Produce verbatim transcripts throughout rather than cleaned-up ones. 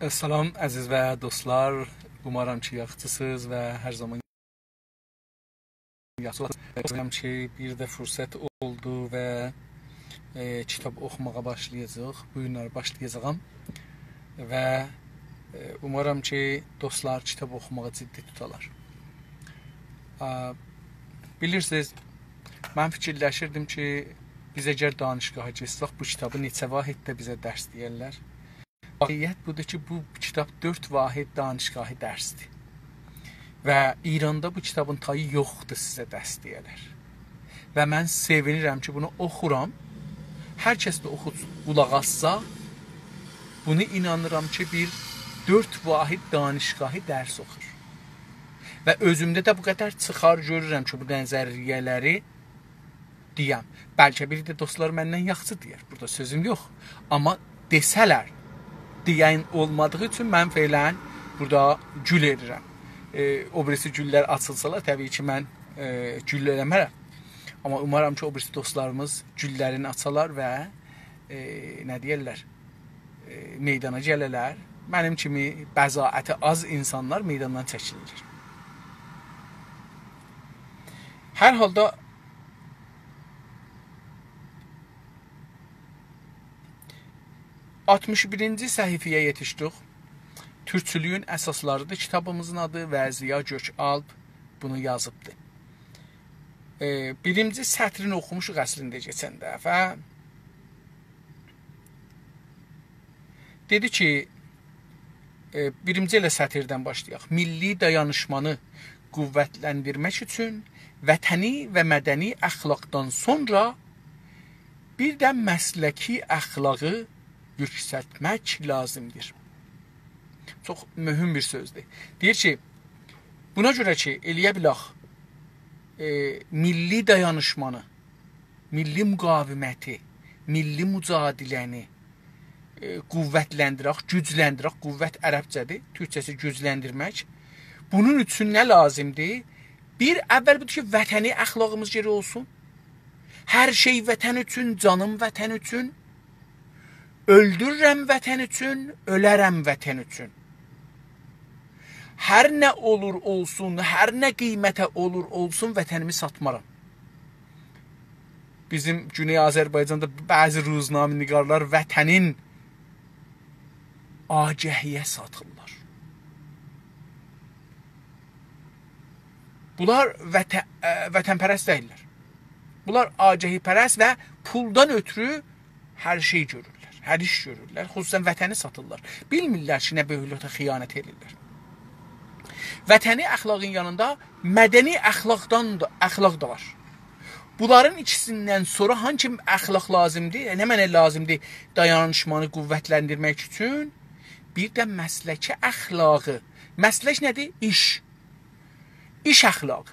سلام، عزیز و دوستلار. اومارام کی، یاخشیسینیز و هر زامان یاخشی اولاسینیز. اومارام کی، بیر ده فرصت اولدو و، ائ، کیتاب اوخوماغا باشلایاجاغیق. بو گونلری باشلایاجاغام. و، ائ، اومارام کی، دوستلار کیتاب اوخوماغی جدی توتالار. آ، بیلیرسینیز، من فیکیرلشیردیم کی، بیز اگر دانشگاها گئتسک، بو کیتابی نئچه واحدده بیزه درس دئیرلر. واقعیت بودور کی، بو کیتاب دؤرد واحد دانشگاهی درسدیر. و ایراندا بو کیتابین تایی یوخدور سیزه درس دئیه‌لر. و من سئوینیرم کی، بونو اوخورام. هر کس ده اوخوسون، قولاق آسسا، بونو اینانیرام کی، بیر دؤرد واحد دانشگاهی درس اوخور. و اؤزومده ده بو قدر چیخار گؤرورم کی، بو نظریه‌لری دئیم. بلکه بیری ده دوستلار مندن یاخشی دئیر. بورادا سؤزوم یوخ. آمما دئسه‌لر، دئین اولمادیغی اوچون من فعلاً بورادا گول ائدیرم. ائ، او بیریسی گوللر آچیلسالار، طبیعی کی، من، ائ، گول ائله‌مه‌رم. آمما اومارام کی، او بیریسی دوستلاریمیز گوللرینی آچالار و، ائ، نه دئیرلر، ائ، میدانا گله‌لر. منیم کیمی بضاعتی آز اینسانلار میداندان چکیلیر. هر حالدا آلتمیش بیرینجی صفحه‌یه یئتیشدیک. تورکچولویون اساسلاری‌دیر کیتابیمیزین آدی و ضیا گؤک‌آلپ بونو یازیبدی. ائ، بیرینجی سطرینی اوخوموشوق اصلینده کئچن دفعه. دئدی کی، ائ، بیرینجی ائله سطردن باشلایاق. میللی دایانیشمانی قوّتلندیرمک اوچون وطنی و مدنی اخلاقدان سونرا بیر ده مسلکی اخلاقی یوکسلتمک لازیمدیر. چوخ مهم بیر سؤزدور. دئییر کی، بونا گؤره کی، ائلیه بیلک، ائ، میللی دایانیشمانی، میللی مقاومتی، میللی مجادله‌نی، ائ، قوّتلندیرک، گوجلندیرک. قوّت عربجه‌دیر، تورکجه‌سی گوجلندیرمک. بونون اوچون نه لازیمدیر؟ بیر، اول بودور کی، وطنی اخلاقیمیز گرک اولسون. هر شئی وطن اوچون، جانیم وطن اوچون. اؤلدوررم وطن اوچون، اؤلرم وطن اوچون. هر نه اولور اولسون، هر نه قیمته اولور اولسون، وطنیمی ساتمارام. بیزیم گونئی آذربایجاندا بعضی روزنامه‌نگارلار وطنین آگهی‌یه ساتیرلار. بونلار وطن، ائ، وطن‌پرست دئییللر. بونلار آگهی‌پرست و پولدان اؤترو هر شئی گؤرورلر، هر ایش گؤرورلر. خصوصاً وطنی ساتیرلار. بیلمیرلر کی، نه بؤیوکلوکده خیانت ائدیرلر. وطنی اخلاقین یانیندا مدنی اخلاقدان دا، اخلاق دا وار. بونلارین ایکیسیندن سونرا هانسی اخلاق لازیمدیر؟ یعنی، نه منه لازیمدیر دایانیشمانی قوّتلندیرمک اوچون؟ بیر ده مسلکی اخلاقی. مسلک نه‌دیر؟ ایش. ایش اخلاقی.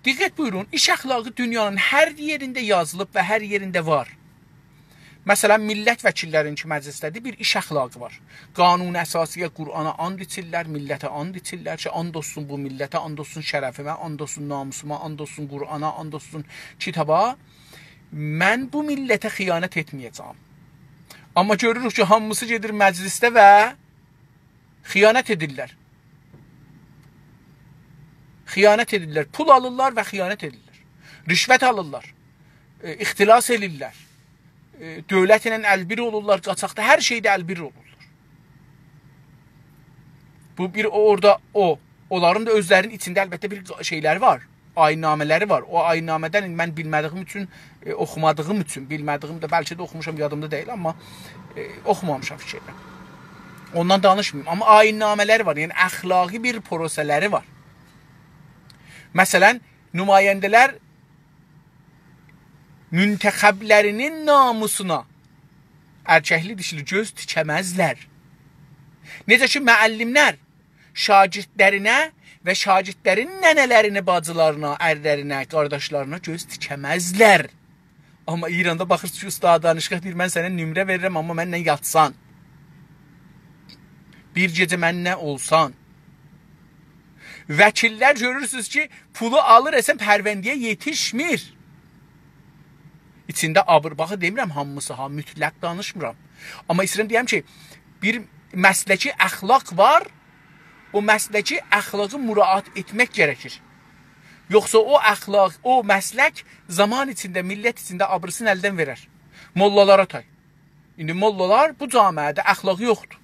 دقت بویورون، ایش اخلاقی دونیانین هر یئرینده یازیلیب و هر یئرینده وار. مثلاً، میللت وکیللرین کی مجلسده‌دیر، بیر ایش اخلاقی وار. قانون اساسی‌یه، قرآنا آند ایچیرلر، میللته آند ایچیرلر کی، آند اولسون بو میللته، آند اولسون شرفیمه، آند اولسون ناموسوما، آند اولسون قرآنا، آند اولسون کیتابا. من بو میللته خیانت ائتمه‌یه‌جم. آمما گؤروروک کی، هامیسی گئدیر مجلسده و خیانت ائدیرلر. خیانت ائدیرلر. پول آلیرلار و خیانت ائدیرلر. رشوت آلیرلار. ائ، اختلاس ائدیرلر. ائ، دؤولتله ال‌بیر اولورلار، قاچاقدا، هر شئیده ال‌بیر اولورلار. بو بیر اورادا او، اونلارین دا اؤزلرینین ایچینده البته بیر قا-، شئیلری وار. آیین‌نامه‌لری وار. او آیین‌نامه‌دن من بیلمه‌دیییم اوچون، ائ، اوخومادیغیم اوچون، بیلمه‌دیییم ده، بلکه ده اوخوموشام، یادیمدا دئییل، آمما، ائ، اوخومامیشام فیکرله. اوندان دانیشماییم. آمما آیین‌نامه‌لری وار، یعنی اخلاقی بیر پروسه‌لری وار. مثلاً، نماینده‌لر منتخب‌لرینین ناموسونا، ائرککلی دیشیلی، گؤز تیکه‌مزلر. نئجه کی، معلم‌لر شاگردلرینه و شاگردلرین ننه‌لرینه، باجیلارینا، ارلرینه، قارداشلارینا گؤز تیکه‌مزلر. آمما ایراندا باخیرسینیز کی، استاد دانشگاه دئییر: «من سنه نمره وئریرم، آمما منله یاتسان. بیر گئجه منله اولسان.» وکیل‌لر گؤرورسونوز کی، پولو آلیر، اصلاً پرونده‌یه یئتیشمیر. ایچینده آبیر، باخین، دئمیرم هامیسی ها، مطلق دانیشمیرام. آمما ایسته‌ییرم دئیم کی، بیر مسلکی اخلاق وار، او مسلکی اخلاقی مراعات ائتمک گره‌کیر. یوخسا او اخلاق، او مسلک زامان ایچینده، میللت ایچینده آبریسینی الدن وئرر. موللالارا تای. ایندی موللالار بو جامعه‌ده اخلاقی یوخدور.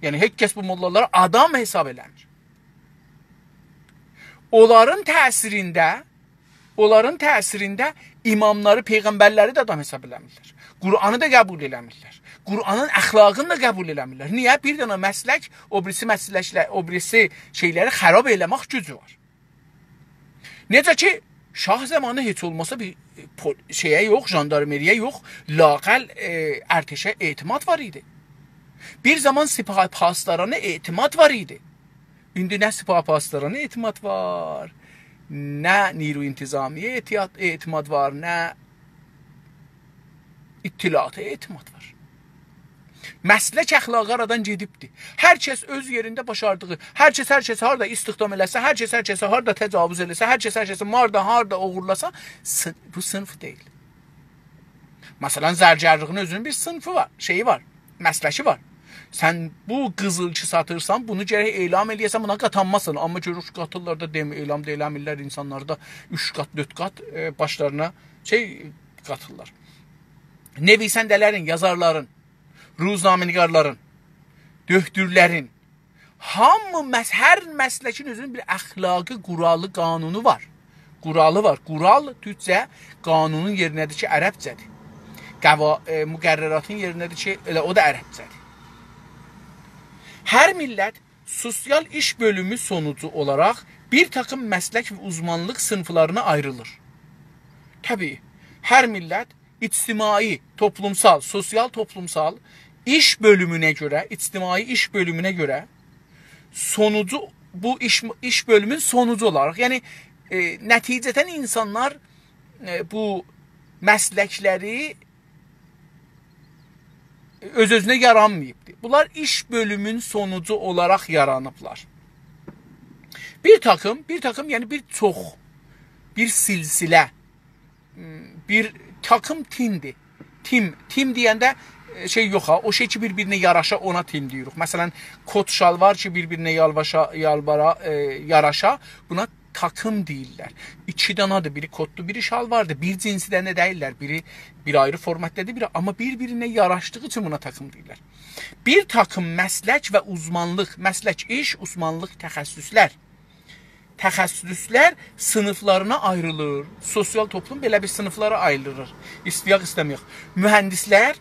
یعنی، هئچ کس بو موللالاری آدام حساب ائله‌میر. اونلارین تأثیرینده، اونلارین تأثیرینده اماملاری، پیغمبرلری ده آدام حساب ائله‌میرلر. قرآنی دا قبول ائله‌میرلر. قرآنین اخلاقینی دا قبول ائله‌میرلر. نییه؟ بیر دنه مسلک، او بیریسی مسلکله-، او بیریسی شئیلری خراب ائله‌مک گوجو وار. نئجه کی، شاه زامانی هئچ اولماسا بیر، ائ، پو-، شئیه یوخ، ژاندارمری‌یه یوخ، لااقل، ائ، ارتشه اعتماد وار ایدی. بیر زامان سپاه پاسدارانا اعتماد وار ایدی. ایندی نه سپاه پاسدارانا اعتماد وار، نه نیروی انتظامی‌یه اعتیاد-، اعتماد وار، نه اطلاعاتا اعتماد وار. مسلک اخلاقی آرادان گئدیبدی. هر کس اؤز یئرینده باشاردیغی، هر کس هر کسی هاردا استخدام ائله‌سه، هر کس هر کسی هاردا تجاوز ائله‌سه، هر کس هر کسی هاردا، هاردا اوغورلاسا، سین-، بو صینیف دئییل. مثلا، زرگرلیگین اؤزونون بیر صینیفی وار، شئیی وار، مسلکی وار. سن بو قیزیل کی ساتیرسان، بونو گرک اعلام ائله‌یه‌سن، بونا قاتانماسان. آمما گؤروروک، قاتیرلار دا دئمیر، اعلام دا ائله‌میرلر، اینسانلار دا اوچ قات، دؤرد قات، ائ، باشلارینا شئی قاتیرلار. نویسنده‌لرین، یازارلارین، روزنامه‌نگارلارین، دؤکتورلرین، هامی مس-، هر مسلکین اؤزونون بیر اخلاقی قورالی، قانونو وار. قورالی وار. قورال تورکجه قانونون یئرینه‌دیر کی، عربجه‌دیر. قوا-، ائ، مقرراتین یئرینه‌دیر کی، ائله او دا عربجه‌دیر. هر میللت سوسیال ایش بؤلومو سونوجو اولاراق بیر تاکیم مسلک و اوزمانلیق صینیفلارینا آیریلیر. طبیعی، هر میللت اجتماعی، توپلومسال، سوسیال توپلومسال ایش بؤلومونه گؤره، اجتماعی ایش بؤلومونه گؤره سونوجو، بو ایش، ایش بؤلومون سونوجو اولاراق، یعنی، ائ، نتیجه‌دن اینسانلار، ائ، بو مسلکلری اؤز-اؤزونه یارانماییبدیر. بونلار ایش بؤلومون سونوجو اولاراق یارانیبلار. بیر تاکیم، بیر تاکیم، یعنی بیر چوخ، بیر سلسله، بیر تاکیم تیمدیر. تیم، تیم دئینده، ائ، شئی یوخ ها، او شئی کی، بیر-بیرینه یاراشا، اونا تیم دئییریک. مثلا، کت شالوار کی، بیر-بیرینه یالواشا، یالوارا، ائ، یاراشا، بونا تاکیم دئییرلر. ایکی دانادیر، بیری کتدور، بیری شالواردیر. بیر جنسدن ده دئییللر، بیری بیر آیری فورماتدادیر، بیری، آمما بیر-بیرینه یاراشدیغی اوچون بونا تاکیم دئییرلر. بیر تاکیم مسلک و اوزمانلیق، مسلک ایش، اوزمانلیق تخصصلر. تخصصلر صینیفلارینا آیریلیر. سوسیال توپلوم بئله بیر صینیفلارا آیریلیر. ایسته‌یک، ایسته‌مه‌یک. مهندسلر،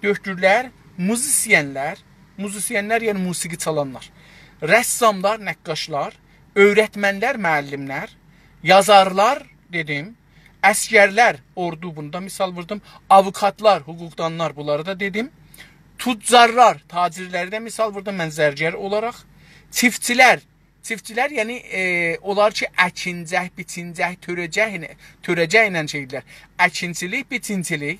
دؤکتورلر، موزیسینلر، موزیسینلر، یعنی موسیقی چالانلار، رساملار، نقاشلار، اؤیرتمنلر، معلملر، یازارلار، دئدیم، عسگرلر، اوردو، بونو دا مثال ووردوم، آووکاتلار، حقوقدانلار، بونلاری دا دئدیم، تجارلار، تاجرلری ده مثال ووردوم من زرگر اولاراق، چیفتچیلر، چیفتچیلر، یعنی، ائ، اونلار کی، اکینجک، بیچینجک، تؤره‌جک، تؤره‌جک ایله شئی ائدیرلر. اکینچیلیک، بیچینچیلیک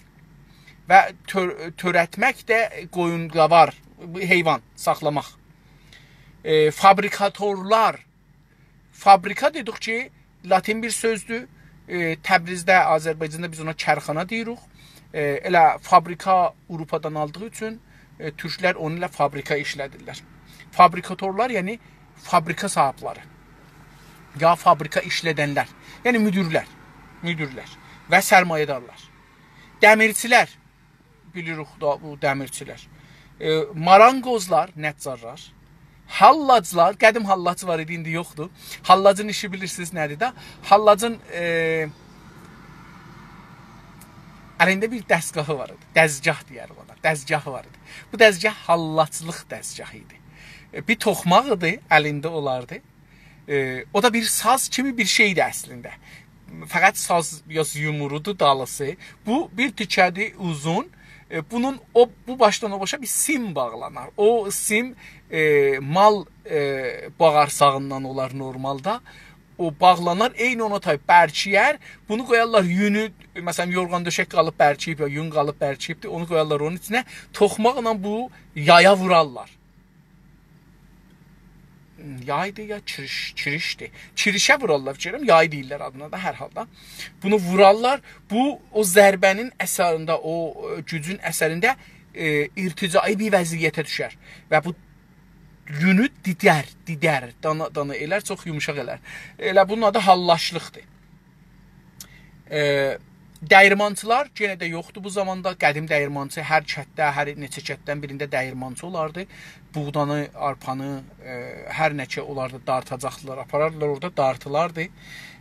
و تؤر-، تؤرتمک ده قویون-قاوار، حیوان ساخلاماق. ائ، فابریکاتورلار، فابریکا دئدیک کی، لاتین بیر سؤزدور. ائ، تبریزده، آذربایجاندا بیز اونا کارخانا دئییریک. ائ، ائله فابریکا آوروپادان آلدیغی اوچون، ائ، تورکلر اونو ائله فابریکا ایشله‌دیرلر. فابریکاتورلار، یعنی فابریکا صاحیبلری. یا فابریکا ایشله‌دنلر. یعنی مدیرلر. مدیرلر و سرمایه‌دارلار. دمیرچیلر، بیلیریک دا بو دمیرچیلر. ائ، مارانقوزلار، نجارلار، حلاجلار، قدیم حلاج وار ایدی، ایندی یوخدور. حلاجین ایشی بیلیرسینیز نه‌دیر ده؟ حلاجین، ائ، الینده بیر دستگاهی وار ایدی. دزگاه دئیرلر اونا. دزگاهی وار ایدی. بو دزگاه حلاجلیق دزگاهی ایدی. ائ، بیر توخماق ایدی، الینده اولاردی. ائ، او دا بیر ساز کیمی بیر شئیدیر اصلینده. فقط ساز بیر آز یومرودور دالیسی. بو بیر تیکه‌دیر اوزون. ائ، بونون او، بو باشدان او باشا بیر سیم باغلانار. او سیم، ائ، مال، ائ، باغیرساغیندان اولار نورمالدا. او باغلانار، عینی اونا تای برکییر. بونو قویارلار یونو، مثلا، یورغان دؤشک قالیب برکییب، یا یون قالیب برکییبدیر، اونو قویارلار اونون ایچینه، توخماقلا بو یایا وورارلار. یایدی یا کیریش، کیریشدی. کیریشه وورارلار، فیکر ائلیرم، یای دئییرلر آدینا دا هر حالدا. بونو وورارلار، بو او ضربه‌نین اثرینده، او، ائ، گوجون اثرینده ائ، ارتجاعی بیر وضعیته دوشر و بو یونو دیدر، دیدر، دانا، دانا ائلر، چوخ یوموشاق ائلر. ائله بونون آدی حاللاشلیقدیر. ائ، دَییرمانچیلار یئنه ده یوخدور بو زاماندا. قدیم دَییرمانچی هر کتده، هر نئچه کتدن بیرینده دَییرمانچی اولاردی. بوغدانی، آرپانی، ائ، هر نه کی اولاردی، دارتاجاقدیلار، آپاراردیلار اورادا، دارتیلاردی.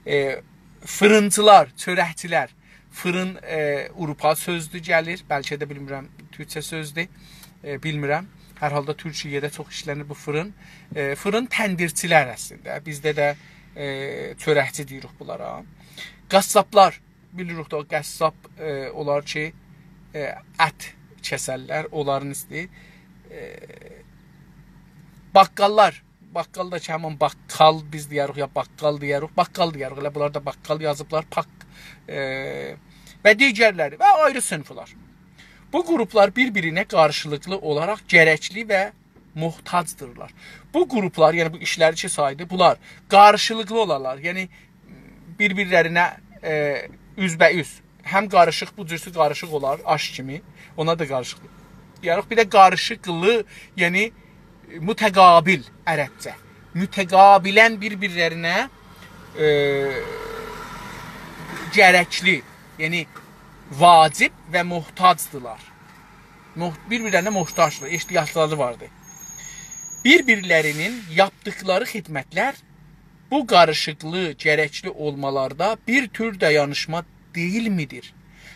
ائ، فیرینچیلار، چؤرکچیلر، فیرین، ائ، آوروپا سؤزدور، گلیر. بلکه ده بیلمیرم، تورکجه سؤزدور. ائ، بیلمیرم. هر حالدا تورکیه‌ده چوخ ایشله‌نیر بو فیرین. ائ، فیرین تندیرچیلر اصلینده. بیزده ده، ائ، چؤرکچی دئییریک بونلارا. قصابلار، بیلیریک ده، او قصاب، ائ، اولار کی، ائ، ات کسرلر، اونلارین ایستی. ائ، باققاللار، باققال دا کی، همین باققال بیز دئیه‌ریک، یا باققال دئیه‌ریک، باققال دئیه‌ریک. ائله بونلار دا باققال یازیبلار، پاق، ائ، و دیگرلری و آیری صینیفلار. بو گروپلار بیر-بیرینه قارشیلیقلی اولاراق گرکلی و محتاجدیرلار. بو گروپلار، یعنی بو ایشلری کی سایدی، بونلار قارشیلیقلی اولارلار. یعنی بیر-بیرلرینه، ائ، اوزبه‌اوز. هم قاریشیق، بو جورسو قاریشیق اولار، آش کیمی. اونا دا قاریشیق. یعنی بیر ده قاریشیقلی، یعنی متقابل عربجه. متقابلاً بیر-بیرلرینه، ائ، گرکلی، یعنی واجب و محتاجدیلار. مح-، بیر-بیرلرینه محتاجدیلار، احتیاجلاری واردی. بیر-بیرلرینین یاپدیقلاری خدمتلر بو قاریشیقلی، گرکلی اولمالاردا بیر تور دایانیشما دئییلمیدیر؟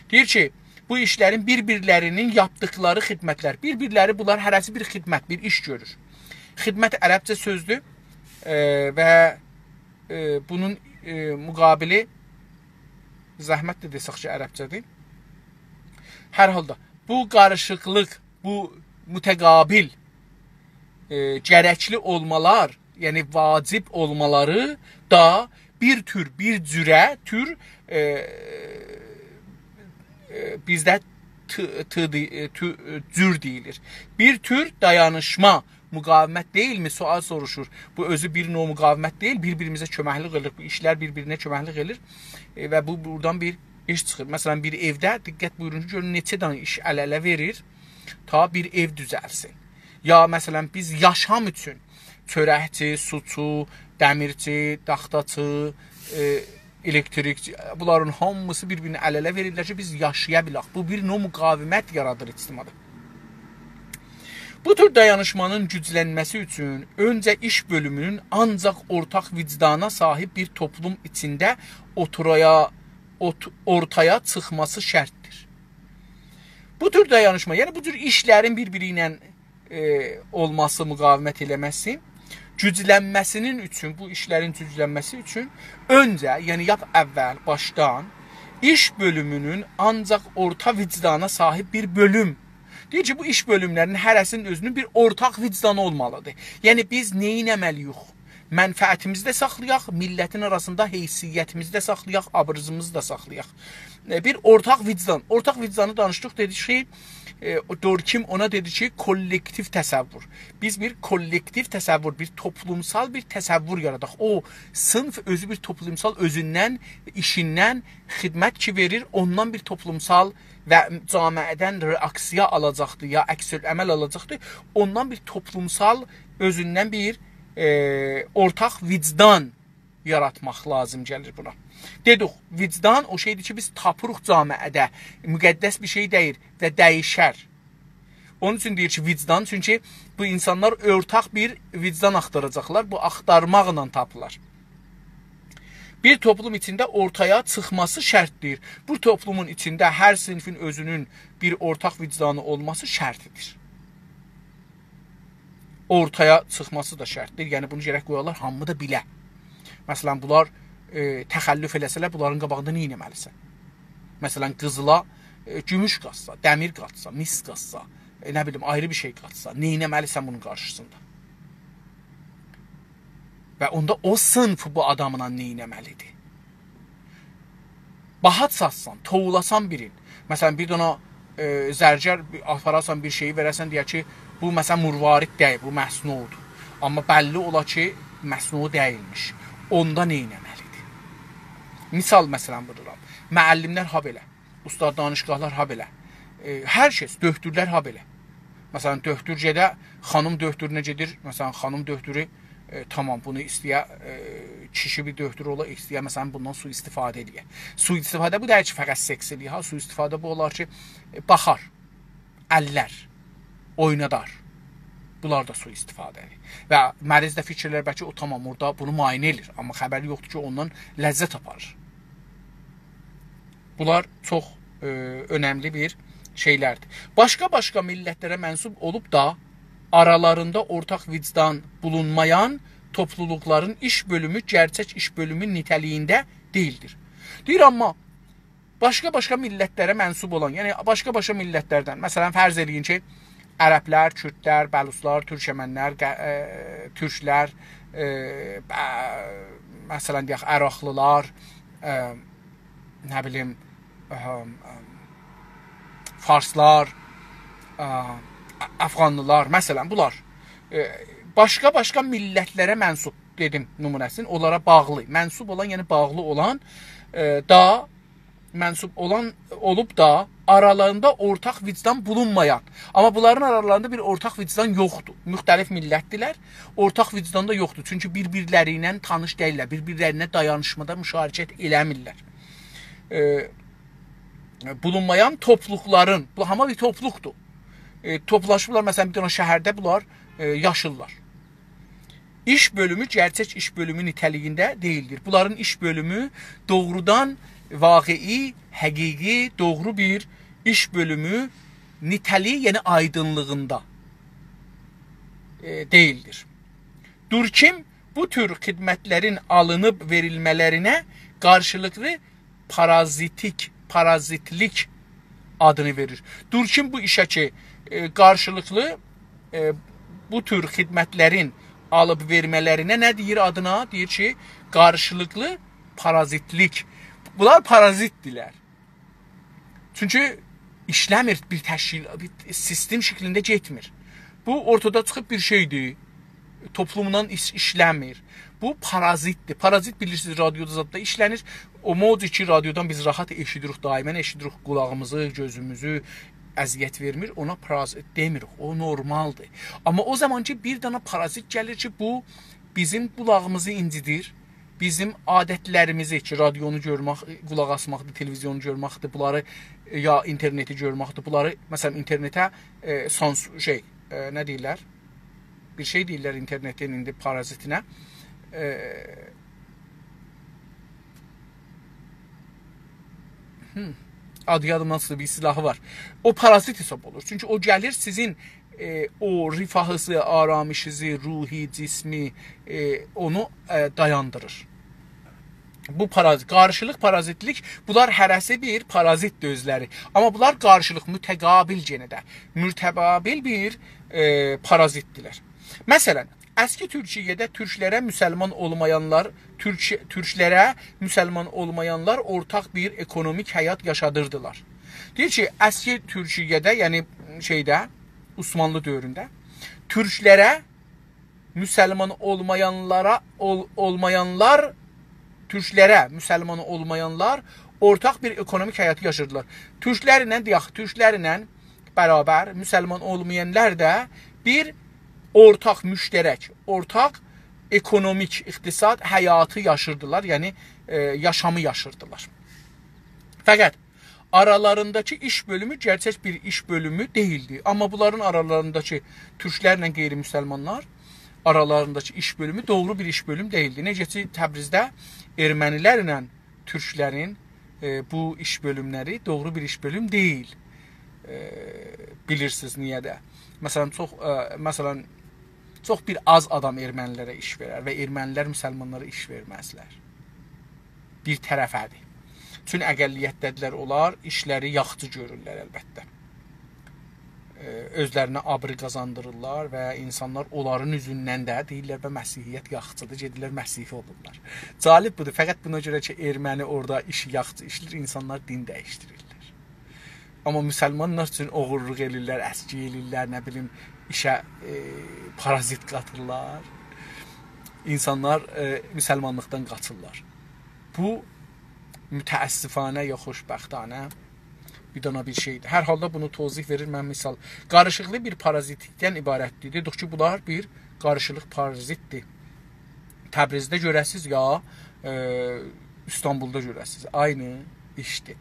دئییر کی، بو ایشلرین بیر-بیرلرینین یاپدیقلاری خدمتلر، بیر-بیرلری بونلار هره‌سی بیر خدمت، بیر ایش گؤرور. خدمت عربجه سؤزدور، ائ، و، ائ، بونون، ائ، مقابلی زحمت ده دئسک کی، عربجه‌دیر. هر حالدا بو قاریشیقلیق، بو متقابل، ائ، گرکلی اولمالار، یعنی واجب اولمالاری دا بیر تور، بیر جوره، تور، ائ، ائ، بیزده ت-، ت-، دی-، ائ، تو-، ائ، جور دئییلیر. بیر تور دایانیشما، مقاومت دئییلمی؟ سؤال سوروشور. بو اؤزو بیر نوع مقاومت دئییل، بیر-بیریمیزه کؤمکلیک ائدیر. بو ایشلر بیر-بیرینه کؤمکلیک ائدیر. ائ، و بو، بورادان بیر ایش چیخیر. مثلاً، بیر ائوده، دقت بویورون کی، گؤرون نئچه دنه ایش ال-اله وئریر، تا بیر ائو دوزلسین. یا، مثلاً، بیز یاشام اوچون چؤرکچی، سوچو، دمیرچی، تاختاچی، ائ، الکتریکچی، بونلارین هامیسی بیر-بیرینی ال-اله وئریرلر کی، بیز یاشایا بیلک. بو بیر نوع مقاومت یارادیر اجتماعدا. بو تور دایانیشمانین گوجلنمه‌سی اوچون اؤنجه ایش بؤلومونون آنجاق اورتاق وجدانا صاحیب بیر توپلوم ایچینده اوتورایا-، اوت-، اورتایا چیخماسی شرطدیر. بو تور دایانیشما، یعنی بو جور ایشلرین بیر-بیری ایله، ائ، اولماسی، مقاومت ائله‌مه‌سی، گوجلنمه‌سینین اوچون، بو ایشلرین گوجلنمه‌سی اوچون اؤنجه، یعنی لاپ اول، باشدان ایش بؤلومونون آنجاق اورتا وجدانا صاحیب بیر بؤلوم. دئییر کی، بو ایش بؤلوملرینین هره‌سینین اؤزونون بیر اورتاق وجدانی اولمالیدیر. یعنی بیز نه ائتمه‌لی‌ییک؟ منفعتیمیزی ده ساخلایاق، میللتین آراسیندا حیثیتیمیزی ده ساخلایاق، آبریمیزی دا ساخلایاق. ائ، بیر اورتاق وجدان. اورتاق وجدانی دانیشدیق، دئدیک کی، ائ، او دورکیم اونا دئدی کی، کولکتیو تصور. بیز بیر کولکتیو تصور، بیر توپلومسال بیر تصور یاراداق. او صینیف اؤزو بیر توپلومسال، اؤزوندن، ایشیندن خدمت کی وئریر، اوندان بیر توپلومسال و جامعه‌دن رئاکسیا آلاجاقدیر، یا عکس‌العمل آلاجاقدیر، اوندان بیر توپلومسال، اؤزوندن بیر، ائ، اورتاق وجدان یاراتماق لازیم گلیر بونا. دئدیک، وجدان او شئیدیر کی، بیز تاپیریق جامعه‌ده، مقدس بیر شئی دئییل و دییشر. اونون اوچون دئییر کی، وجدان، چونکی بو اینسانلار اورتاق بیر وجدان آختاراجاقلار، بو آختارماقلا تاپیلار. بیر توپلوم ایچینده اورتایا چیخماسی شرطدیر. بو توپلومون ایچینده هر صینیفین اؤزونون بیر اورتاق وجدانی اولماسی شرطدیر. اورتایا چیخماسی دا شرطدیر. یعنی بونو گرک قویالار، هامی دا بیله. مثلاً، بونلار، ائ، تخلف ائله‌سه‌لر، بونلارین قاباغیندا نه ائتمه‌لیسن؟ مثلاً، قیزیلا، ائ، گوموش قازسا، دمیر قازسا، مس قازسا، ائ، نه بیلیم، آیری بیر شئی قازسا، نه ائتمه‌لیسن بونون قارشیسیندا؟ و اوندا او صینیف بو آداملا نه ائتمه‌لیدیر؟ باها ساتسان، توولاسان بیرین. مثلاً، بیر دنه، ائ، زرگر بیر آپاراسان، بیر شئیی وئره‌سن، دئیر کی، بو، مثلاً، مروارید دئییل، بو مصنوعدور. آمما بللی اولا کی، مصنوع دئییلمیش. اوندا نه ائتمه‌لیدیر؟ مثال، مثلاً، وورورام. معلم‌لر ها بئله، استاد دانشگاه‌لار ها بئله. ائ، هر کس، دؤکتورلر ها بئله. مثلا، دؤکتور گئده، خانیم دؤکتورونه گئدیر. مثلا، خانیم دؤکتورو، ائ، تامام، بونو ایسته‌یه، ائ، کیشی بیر دؤکتور اولا، ایسته‌یه، مثلا، بوندان سوءاستفاده ائله‌یه. سوءاستفاده بو دئییل کی، فقط سکس ائله‌یه، ها، سوءاستفاده بو اولار کی، ائ، باخار، اللر، اوینادار. بونلار دا سوءاستفاده‌دیر. و مریض ده فیکیر ائلر، بلکه او تامام اورادا بونو معاینه ائله‌ییر، آمما خبری یوخدور کی، اوندان لذت آپاریر. بونلار چوخ، ائ، اؤنملی بیر شئیلردیر. باشقا-باشقا میللتلره منسوب اولوب دا آرالاریندا اورتاق وجدان بولونمایان توپلولوقلارین ایش بؤلومو گرچک ایش بؤلومو نیته‌لیگینده دئییلدیر. دئییر، آمما باشقا-باشقا میللتلره منسوب اولان، یعنی باشقا-باشقا میللتلردن، مثلا، فرض ائله‌یین کی، عربلر، کوردلر، بلوچلار، تورکمنلر، قه-، ائ، تورکلر، ائ، به-، مثلا، دئیک، عراقلیلار، ائ، نه بیلیم، ائ، ائ، فارسلار، ائ، افغانلیلار، مثلا، بونلار، ائ، باشقا-باشقا میللتلره منسوب، دئدیم نمونه‌سینی، اونلارا باغلی، منسوب اولان، یعنی باغلی اولان، ائ، دا منسوب اولان، اولوب دا آرالاریندا اورتاق وجدان بولونمایان، آمما بونلارین آرالاریندا بیر اورتاق وجدان یوخدور. مختلف میللتدیرلر، اورتاق وجدان دا یوخدور. چونکی بیر-بیرلری ایله تانیش دئییللر، بیر-بیرلرینه دایانیشمادا مشارکت ائله‌میرلر. ائ، بولونمایان توپلوقلارین، بو هامان بیر توپلوقدور. ائ، توپلاشیبلار، مثلا، بیر دنه شهرده بونلار، ائ، یاشیرلار. ایش بؤلومو گرچک ایش بؤلومو نیته‌لیگینده دئییلدیر. بونلارین ایش بؤلومو دوغرودان واقعی، حقیقی، دوغرو بیر ایش بؤلومو نیته‌لیگی، یعنی آیدینلیغیندا، ائ، دئییلدیر. دورکیم بو تور خدمتلرین آلینیب وئریلمه‌لرینه قارشیلیقلی پارازیتیک، پارازیتلیک آدینی وئریر. دورکیم بو ایشه کی، ائ، قارشیلیقلی، ائ، بو تور خدمتلرین آلیب وئرمه‌لرینه نه دئییر آدینا؟ دئییر کی، قارشیلیقلی پارازیتلیک. بونلار پارازیتدیرلر. چونکی ایشله‌میر، بیر تشکیل، بیر سیستم شکلینده گئتمیر. بو اورتادا چیخیب بیر شئیدیر. توپلوملا ایش-، ایشله‌میر. بو پارازیتدیر. پارازیت، بیلیرسینیز، رادیودا زاددا ایشله‌نیر. او موج کی، رادیودان بیز راحت ائشیدیریک، دائما ائشیدیریک، قولاغیمیزی، گؤزوموزو اذیت وئرمیر، اونا پارازیت دئمیریک. او نورمالدیر. آمما او زامان کی، بیر دنه پارازیت گلیر کی، بو بیزیم قولاغیمیزی اینجیدیر، بیزیم عادتلریمیزی کی، رادیونو گؤرمک، قولاق آسماقدیر، تلویزیونو گؤرمکدیر، بونلاری، ائ، یا اینترنتی گؤرمکدیر، بونلاری، مثلا، اینترنته، ائ، سانس-، شئی، ائ، نه دئییرلر؟ بیر شئی دئییرلر اینترنتین ایندی پارازیتینه. ائ، هم، آدی یادیمدان چیخدی، بیر سلاحی وار. او پارازیت حساب اولور. چونکی او گلیر سیزین، ائ، او رفاهیزی، آرامشیزی، روحی، جسمی، ائ، اونو، ائ، دایاندیریر. بو پارازیت، قارشیلیق، پارازیتلیک، بونلار هره‌سی بیر پارازیتدیر اؤزلری. آمما بونلار قارشیلیق، متقابل یئنه ده. متقابل بیر، ائ، پارازیتدیرلر. مثلا، اسکی تورکیه‌ده تورکلره مسلمان اولمایانلار، تورک-، تورکلره مسلمان اولمایانلار اورتاق بیر اکونومیک حیات یاشادیردیلار. دئییر کی، اسکی تورکیه‌ده، یعنی شئیده، عثمانلی دؤورونده تورکلره مسلمان اولمایانلارا، اول-، اولمایانلار، تورکلره مسلمان اولمایانلار اورتاق بیر اکونومیک حیاتی یاشاییردیلار. تورکلرله، دئیک، تورکلرله برابر مسلمان اولمایانلار دا بیر اورتاق، مشترک، اورتاق اکونومیک، اقتصاد حیاتی یاشیردیلار، یعنی، ائ، یاشامی یاشیردیلار. فقط آرالارینداکی ایش بؤلومو گرچک بیر ایش بؤلومو دئییلدی. آمما بونلارین آرالارینداکی، تورکلرله غیرمسلمانلار آرالارینداکی ایش بؤلومو دوغرو بیر ایش بؤلوم دئییلدی. نئجه کی، تبریزده ائرمنیلرله تورکلرین، ائ، بو ایش بؤلوملری دوغرو بیر ایش بؤلوم دئییل. ائ، بیلیرسینیز نییه ده. مثلا، چوخ، ائ، مثلا، چوخ بیر آز آدام ائرمنیلره ایش وئرر و ائرمنیلر مسلمانلارا ایش وئرمزلر. بیر طرفه‌دیر. چون اقلیتده‌دیرلر، اونلار ایشلری یاخشی گؤرورلر، البته. ائ، اؤزلرینه آبری قازاندیریرلار و اینسانلار اونلارین اوزوندن ده دئییرلر: «به، مسیحیت یاخشیدیر»، گئدیرلر مسیحی اولورلار. جالب بودور، فقط بونا گؤره کی، ائرمنی اورادا ایشی یاخشی ایشله‌ییر، اینسانلار دین دییشدیریرلر. آمما مسلمانلار اوچون اوغورلوق ائله‌ییرلر، اسکی ائله‌ییرلر، نه بیلیم، ایشه، ائ، پارازیت قاتیرلار. اینسانلار، ائ، مسلمانلیقدان قاچیرلار. بو متأسفانه یا خوشبختانه بیر دانا بیر شئیدیر. هر حالدا بونو توضیح وئریر، من مثال. قاریشیقلی بیر پارازیتلیکدن عبارتدیر. دئدیک کی، بونلار بیر قاریشیق پارازیتدیر. تبریزده گؤره‌سیز یا، ائ، ایستانبولدا گؤره‌سیز. عینی ایشدیر.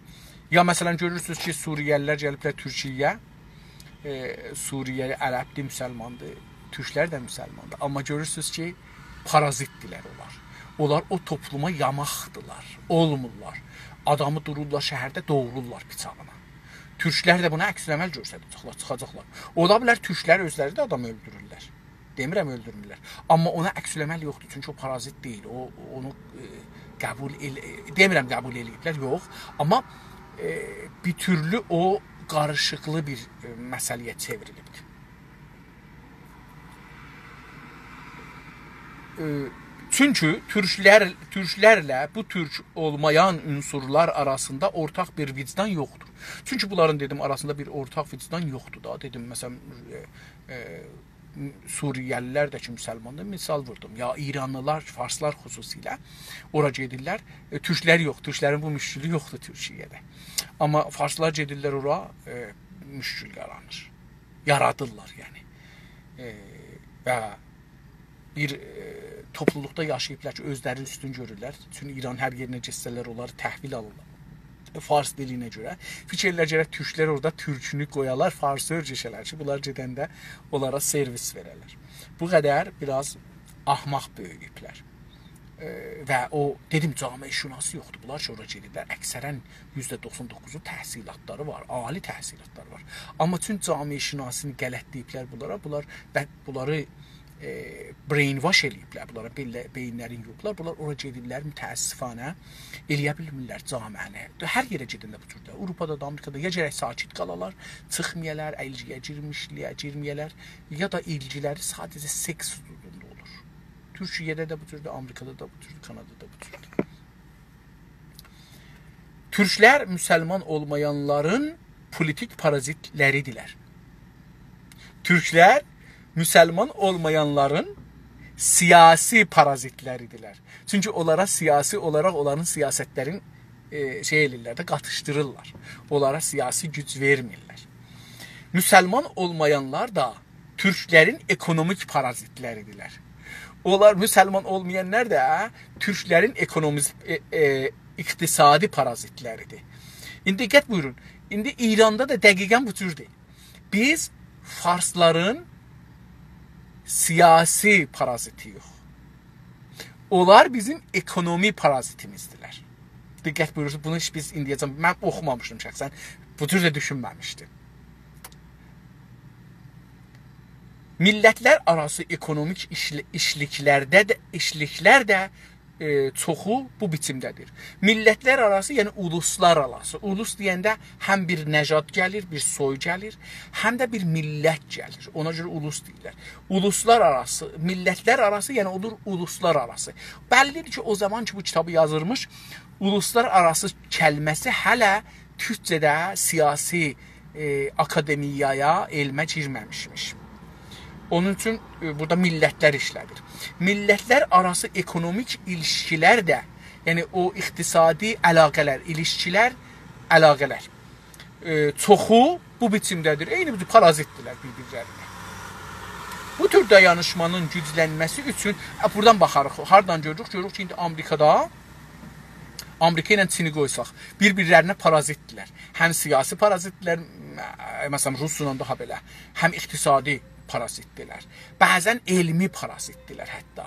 یا، مثلا، گؤرورسونوز کی، سوریه‌لی‌لر گلیبلر تورکیه‌یه. ائ، سوریه‌لی عربدیر، مسلماندیر. تورکلر ده مسلماندیر. آمما گؤرورسونوز کی، پارازیتدیرلر اونلار. اونلار او توپلوما یاماقدیرلار. اولمورلار. آدامی دورورلار شهرده، دوغرورلار بیچاغینا. تورکلر ده بونا عکس‌العمل گؤستره‌جکلر، چیخاجاقلار. اولا بیلر، تورکلر اؤزلری ده آدام اؤلدورورلر. دئمیرم اؤلدورمورلر. آمما اونا عکس‌العمل یوخدور، چونکی او پارازیت دئییل. او، اونو، ائ، قبول ائل-، ائ، دئمیرم قبول ائله‌ییبلر، یوخ. آمما، ائ، بیر تورلو او قاریشیقلی بیر، ائ، مسئله‌یه چئوریلیبدیر. ائ، چونکی تورکلر، تورکلرله بو تورک اولمایان عنصرلر آراسیندا اورتاق بیر وجدان یوخدور. چونکی بونلارین، دئدیم، آراسیندا بیر اورتاق وجدان یوخدور دا. دئدیم، مثلا، ائ، ائ، سوریه‌لی‌لر ده کی، مسلماندیر، مثال ووردوم. یا ایرانلی‌لار، فارسلار خصوصیله، اورا گئدیرلر. ائ، تورکلر یوخ، تورکلرین بو مشکلی یوخدور تورکیه‌ده. آمما فارسلار گئدیرلر اورا، ائ، مشکل یارانیر. یارادیرلار، یعنی. ائ، و بیر، ائ، توپلولوقدا یاشاییبلار کی، اؤزلری اوستون گؤرورلر. چونکی ایران هر یئرینه گئتسه‌لر، اونلاری تحویل آلیرلار. فارس دیلینه گؤره. فیکیر ائله‌ییرلر، گرک تورکلر اورادا تورکونو قویالار، فارسی اؤیرشه‌لر کی، بونلار گئدنده اونلارا سرویس وئره‌لر. بو قدر بیر آز احمق بؤیویوبلر. ائ، و او، دئدیم، جامعه‌شناسی یوخدور. بونلار کی، اورا گئدیرلر، اکثراً یوزده دوخسان دوققوزو تحصیلاتلاری وار، عالی تحصیلاتلاری وار. آمما چون جامعه‌شناسینی غلطله‌ییبلر بونلارا، بونلار، و بونلاری، ائ، brainwash ائله‌ییبلر، بونلارا بئله-، بئیینلرینی یویوبلار. بونلار اورا گئدیرلر، متأسفانه ائله‌یه بیلمیرلر جامعه‌نی. هر یئره گئدنده بو جور ده، آوروپادا دا، آمریکادا یا گرک ساکت قالالار، چیخمایالار، ایلگی‌یه گیرمیشلییه، گیرمه‌یه‌لر، یا دا ایلگی‌لری ساده‌جه سکس حدودوندا اولور. تورکیه‌ده ده بو جوردور، آمریکادا دا بو جوردور، کانادادا بو جوردور. تورکلر مسلمان اولمایانلارین پولیتیک پارازیتلری‌دیرلر. تورکلر مسلمان اولمایانلارین سیاسی پارازیتلری‌دیرلر. چونکی اونلارا سیاسی اولاراق اونلارین سیاستلرین، ائ، شئی ائله‌ییرلر ده، قاتیشدیریرلار. اونلارا سیاسی گوج وئرمیرلر. مسلمان اولمایانلار دا تورکلرین اکونومیک پارازیتلری‌دیرلر. اونلار، مسلمان اولمایانلار دا تورکلرین اکونومیز-، ائ، ائ، اقتصادی پارازیتلری‌دیر. ایندی دقت بویورون. ایندی ایراندا دا دقیقاً بو جوردور. بیز فارسلارین سیاسی پارازیتی‌ییک. اونلار بیزیم اکونومی پارازیتیمیزدیرلر. دقت بویورورسونوز، بونو هئچ بیز ایندیه‌جن، من اوخومامیشدیم شخصاً. بو جور ده دوشونمه‌میشدیم. میللتلر آراسی اکونومیک ایشلی-، ایشلیکلرده ده، ایشلیکلر ده، ائ، چوخو بو بیچیمده‌دیر. میللتلر آراسی، یعنی اولوسلار آراسی. اولوس دئینده هم بیر نژاد گلیر، بیر سوی گلیر، هم ده بیر میللت گلیر. اونا گؤره اولوس دئییرلر. اولوسلار آراسی، میللتلر آراسی، یعنی اولور اولوسلار آراسی. بللی‌دیر کی، او زامان کی، بو کیتابی یازیرمیش، اولوسلار آراسی کلمه‌سی هله تورکجه‌ده سیاسی، ائ، آکادمیایا، علمه گیرمه‌میشمیش. اونون اوچون، ائ، بورادا میللتلر ایشله‌دیر. میللتلر آراسی اکونومیک ایلیشکیلر ده، یعنی او اقتصادی علاقه‌لر، ایلیشکیلر، علاقه‌لر، ائ، چوخو بو بیچیمده‌دیر. عینی بو جور پارازیتدیرلر بیر-بیرلرینه. بو تور دایانیشمانین گوجلنمه‌سی اوچون، ا، بورادان باخاریق، هاردان گؤروروک؟ گؤروروک کی، ایندی آمریکادا، آمریکا ایله چینی قویساق، بیر-بیرلرینه پارازیتدیرلر. هم سیاسی پارازیتدیرلر، م-، مثلا، روسلا داها بئله، هم اقتصادی پارازیتدیرلر. بعضا علمی پارازیتدیرلر حتی.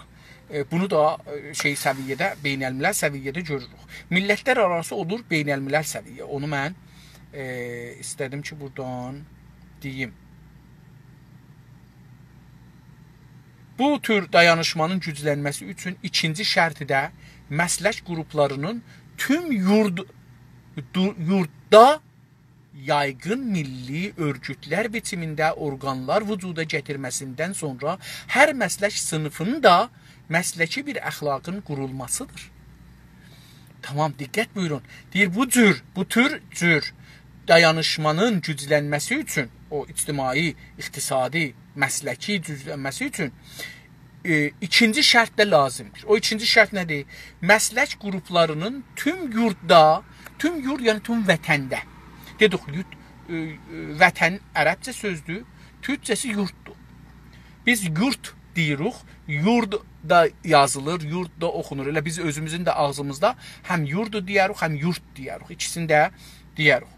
ائ، بونو دا، ائ، شئی سویه‌ده، بین‌الملل سویه‌ده گؤروروک. میللتلر آراسی اولور بین‌الملل سویه. اونو من، ائ، ایسته‌دیم کی، بورادان دئییم. بو تور دایانیشمانین گوجلنمه‌سی اوچون ایکینجی شرطی ده مسلک قروپلارینین توم یورد-، دو-، یورددا یایغین میللی اؤرگوتلر بیچیمینده اورقانلار وجودا گتیرمه‌سیندن سونرا هر مسلک صینیفینین دا مسلکی بیر اخلاقین قورولماسیدیر. تامام، دقت بویورون. دئییر، بو جور، بو تور جور دایانیشمانین گوجلنمه‌سی اوچون، او اجتماعی، اقتصادی، مسلکی گوجلنمه‌سی اوچون، ائ، ایکینجی شرط ده لازیمدیر. او ایکینجی شرط نه‌دیر؟ مسلک قروپلارینین توم یورددا، توم یورد، یعنی توم وطنده، دئدیک، یورد، ائ، ائ، وطن عربجه سؤزدور، تورکجه‌سی یورددور. بیز یورد دئییریک، یورد دا یازیلیر، یورد دا اوخونور. ائله بیز اؤزوموزون ده آغزیمیزدا هم یوردو دئیه‌ریک، هم یورد دئیه‌ریک. ایکیسینی ده دئیه‌ریک.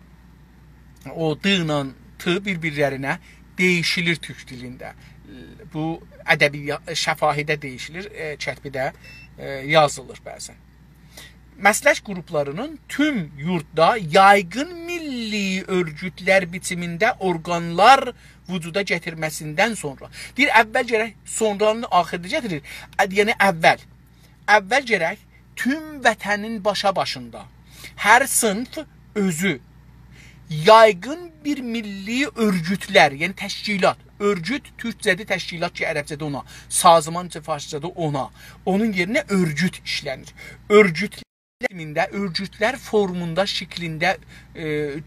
او «د» ایله «ت» بیر-بیرلرینه دییشیلیر تورک دیلینده. بو ادبی یا-، شفاهی‌ده دییشیلیر، ائ، کتبی‌ده، ائ، یازیلیر بعضاً. مسلک گروپلاری‌نین توم یورددا یایغین میللی اؤرگوتلر بیچیمینده اورقانلار وجودا گتیرمه‌سیندن سونرا. دئییر، اول گرک، سونرانین آخیردا گتیریر. ا، یعنی اول. اول گرک توم وطنین باشا-باشیندا هر صینیف اؤزو یایغین بیر میللی اؤرگوتلر، یعنی تشکیلات، اؤرگوت تورکجه‌دیر، تشکیلات کی عربجه‌ده اونا، سازمان کی فارسجادا اونا، اونون یئرینه اؤرگوت ایشله‌نیر. اؤرگوت شکلینده، اؤرگوتلر فورموندا، شکلینده، ائ،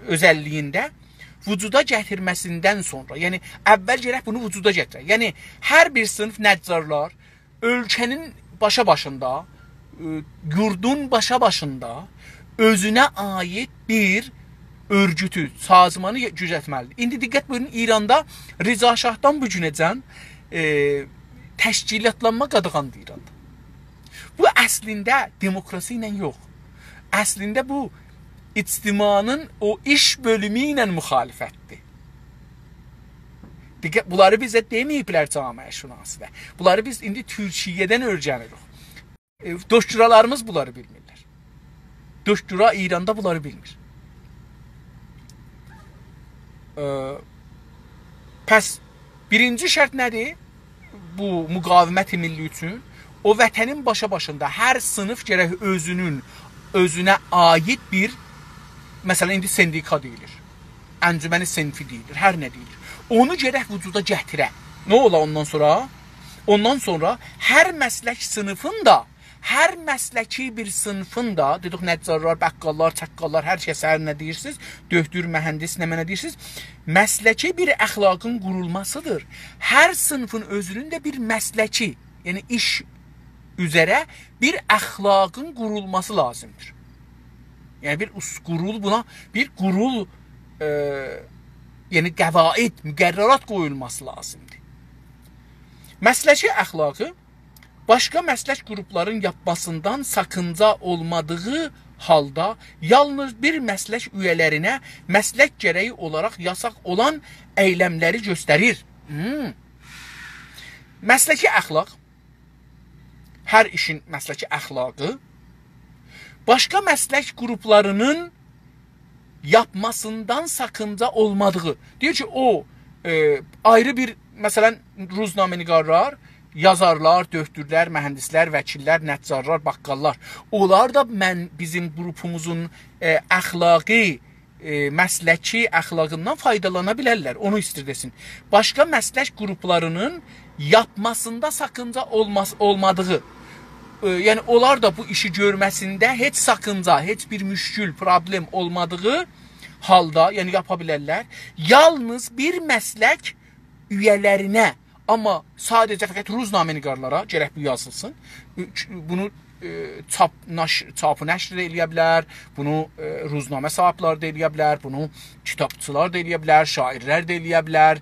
اؤزللیگینده وجودا گتیرمه‌سیندن سونرا، یعنی اول گرک بونو وجودا گتیره. یعنی هر بیر صینیف نجارلار اؤلکه‌نین باشا-باشیندا، ائ، یوردون باشا-باشیندا اؤزونه عایید بیر اؤرگوتو، سازمانی دوزلتمه‌لیدیر. ایندی دقت بویورون، ایراندا رضا شاهدان بو گونه‌جن، ائ، تشکیلاتلانما قاداغاندیر ایراندا. بو اصلینده دموکراسی ایله یوخ. اصلینده بو اجتماعین او ایش بؤلومو ایله مخالفتدیر. دقت، بونلاری بیزه دئمه‌ییبلر جامعه‌شناسی‌ده. بونلاری بیز ایندی تورکیه‌دن اؤیرنیریک. ائ، دکترالاریمیز بونلاری بیلمیرلر. دکترا ایراندا بونلاری بیلمیر. ائ، پس بیرینجی شرط نه‌دیر؟ بو مقاومت میللی اوچون او وطنین باشا-باشیندا هر صینیف گرک اؤزونون، اؤزونه عایید بیر، مثلا، ایندی سندیکا دئییلیر، انجمن صنفی دئییلیر، هر نه دئییلیر، اونو گرک وجودا گتیره. نه اولا اوندان سونرا؟ اوندان سونرا هر مسلک صینیفین دا، هر مسلکی بیر صینیفین دا، دئدیک، نجارلار، بقاللار، چاققاللار، هر کس هر نه دئییرسینیز، دؤکتور، مهندس، نمنه دئییرسینیز، مسلکی بیر اخلاقین قورولماسیدیر. هر صینیفین اؤزونون ده بیر مسلکی، یعنی ایش اوزره بیر اخلاقین قورولماسی لازیمدیر. یعنی بیر اوس-، قورول بونا، بیر قورول، ائ، یعنی قواعد، مقررات قویولماسی لازیمدیر. مسلکی اخلاقی باشقا مسلک گروپلارین یاپماسیندان ساکینجا اولمادیغی حالدا یالنیز بیر مسلک اویه‌لرینه مسلک گره‌یی اولاراق یاساق اولان ائیلملری گؤستریر. هوم. مسلکی اخلاق، هر ایشین مسلکی اخلاقی، باشقا مسلک گروپلارینین یاپماسیندان ساکینجا اولمادیغی. دئییر کی، او، ائ، آیری بیر، مثلا، روزنامه‌نگارلار، یازارلار، دؤکتورلر، مهندسلر، وکیللر، نجارلار، بقاللار، اونلار دا من، بیزیم گروپوموزون، ائ، اخلاقی، ائ، مسلکی اخلاقیندان فایدالانا بیلرلر. اونو ایستیر دئسین. باشقا مسلک گروپلارینین یاپماسیندا ساکینجا اولماز، اولمادیغی، ائ، یعنی اونلار دا بو ایشی گؤرمه‌سینده هئچ ساکینجا، هئچ بیر مشکل، پروبلئم اولمادیغی حالدا، یعنی یاپا بیلرلر، یالنیز بیر مسلک اویه‌لرینه، آمما ساده‌جه فقط روزنامه‌نگارلارا گرک بو یازیلسین. بونو، ائ، چاپ، نش-، چاپ و نشر ده ائله‌یه بیلر، بونو، ائ، روزنامه صاحیبلری ده ائله‌یه بیلر، بونو کیتابچیلار دا ائله‌یه بیلر، شاعرلر ده ائله‌یه بیلر،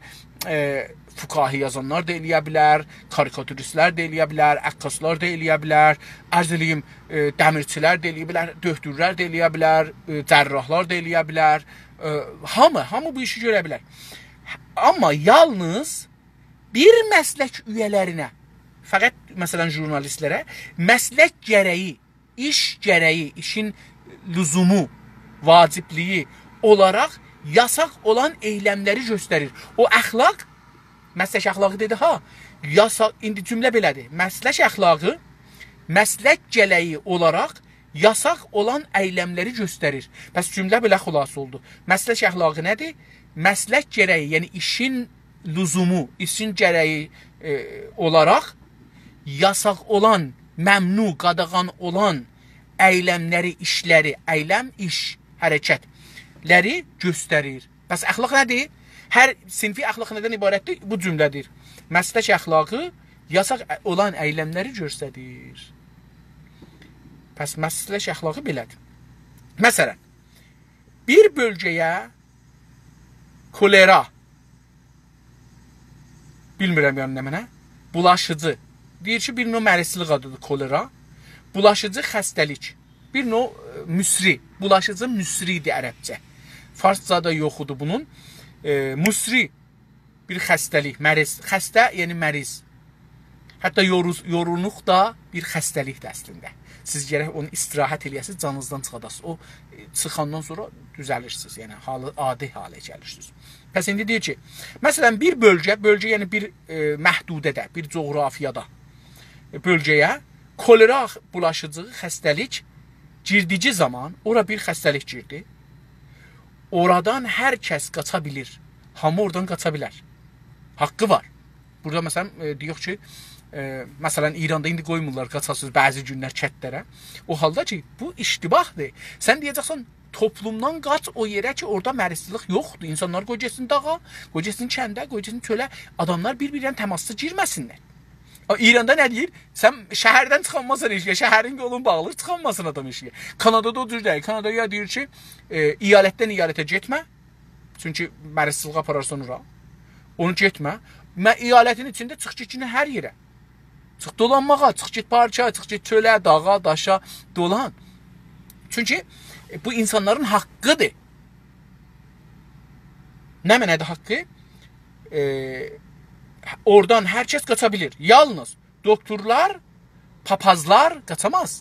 ائ، فکاهی یازانلار دا ائله‌یه بیلر، کاریکاتوریستلر ده ائله‌یه بیلر، عکاسلار دا ائله‌یه بیلر، عرض ائله‌ییم، ائ، دمیرچیلر ده ائله‌یه بیلر، دؤکتورلر ده ائله‌یه بیلر، ائ، جراحلار دا ائله‌یه بیلر. ائ، هامی، هامی بو ایشی گؤره بیلر. آمما یالنیز بیر مسلک اویه‌لرینه، فقط، مثلا، ژورنالیستلره مسلک گره‌یی، ایش گره‌یی، ایشین لزومو، واجبلیگی اولاراق یاساق اولان ائیلملری گؤستریر. او اخلاق، مسلک اخلاقی دئدی ها، یاساق، ایندی جمله بئله‌دیر. مسلک اخلاقی، مسلک گره‌یی اولاراق یاساق اولان ائیلملری گؤستریر. پس جمله بئله خلاصه اولدو. مسلک اخلاقی نه‌دیر؟ مسلک گره‌یی، یعنی ایشین لزومو، ایشین گره‌یی، ائ، اولاراق یاساق اولان، ممنوع، قاداغان اولان ائیلملری، ایشلری، ائیلم، ایش، حرکتلری گؤستریر. پس اخلاق نه‌دیر؟ هر صنفی اخلاق نه‌دن عبارتدیر؟ بو جمله‌دیر. مسلک اخلاقی یاساق اولان ائیلملری گؤستریر. پس مسلک اخلاقی بئله‌دیر. مثلا، بیر بؤلگه‌یه کولرا، بیلمیرم یعنی نمنه، بولاشیجی. دئییر کی، بیر نوع مریضچیلیک آدیدیر کولرا. بولاشیجی خسته‌لیک. بیر نوع، ائ، مسری، بولاشیجی مسری‌دیر عربجه. فارسجادا یوخودور بونون. ائ، مسری بیر خسته‌لیک، مریض. خسته، یعنی مریض. حتی یوروز-، یورونوق دا بیر خسته‌لیکدیر اصلینده. سیز گرک اونو استراحت ائله‌یه‌سینیز، جانینیزدان چیخاداسینیز. او، ائ، چیخاندان سونرا دوزه‌لیرسینیز. یعنی حالی، عادی حاله گلیرسینیز. پس ایندی دئییر کی، مثلا، بیر بؤلگه، بؤلگه یعنی بیر، ائ، محدوده‌ده، بیر جغرافیادا، ائ، بؤلگه‌یه کولرا بولاشیجی خسته‌لیک گیردیگی زامان، اورا بیر خسته‌لیک گیردی. اورادان هر کس قاچا بیلیر. هامی اورادان قاچا بیلر. حاققی وار. بورادا، مثلا، ائ، دئیک کی، ائ، مثلا، ایراندا ایندی قویمورلار قاچاسینیز بعضی گونلر کندلره. او حالدا کی، بو اشتباهدیر. سن دئیه‌جکسن، توپلومدان قاچ او یئره کی، اورادا مریضچیلیک یوخدور. اینسانلاری قوی گئتسین داغا، قوی گئتسین کنده، قوی گئتسین چؤله. آداملار بیر-بیرینن تماسدا گیرمه‌سینلر. آ، ایراندا نه دئییر؟ سن شهردن چیخانمازسان ائشیگه، شهرین یولون باغلیر، چیخانماسین آدام ائشیگه. کانادادا او جور دئییل. کانادادا یا دئییر کی، ائ، ایالتدن ایالته گئتمه. چونکی مریضچیلیغی آپارارسان اورا. اونو گئتمه. مه-، ایالتین ایچینده چیخ گئت یئنه هر یئره. چیخ دولانماغا، چیخ گئت پارکا، چیخ گئت چؤله، داغا، داشا، دولان. چونکی، ائ، بو اینسانلارین حاققیدیر. نمنه‌دیر حاققی؟ ائ، اورادان هر کس قاچا بیلیر. یالنیز دکترلر، پاپازلار قاچاماز.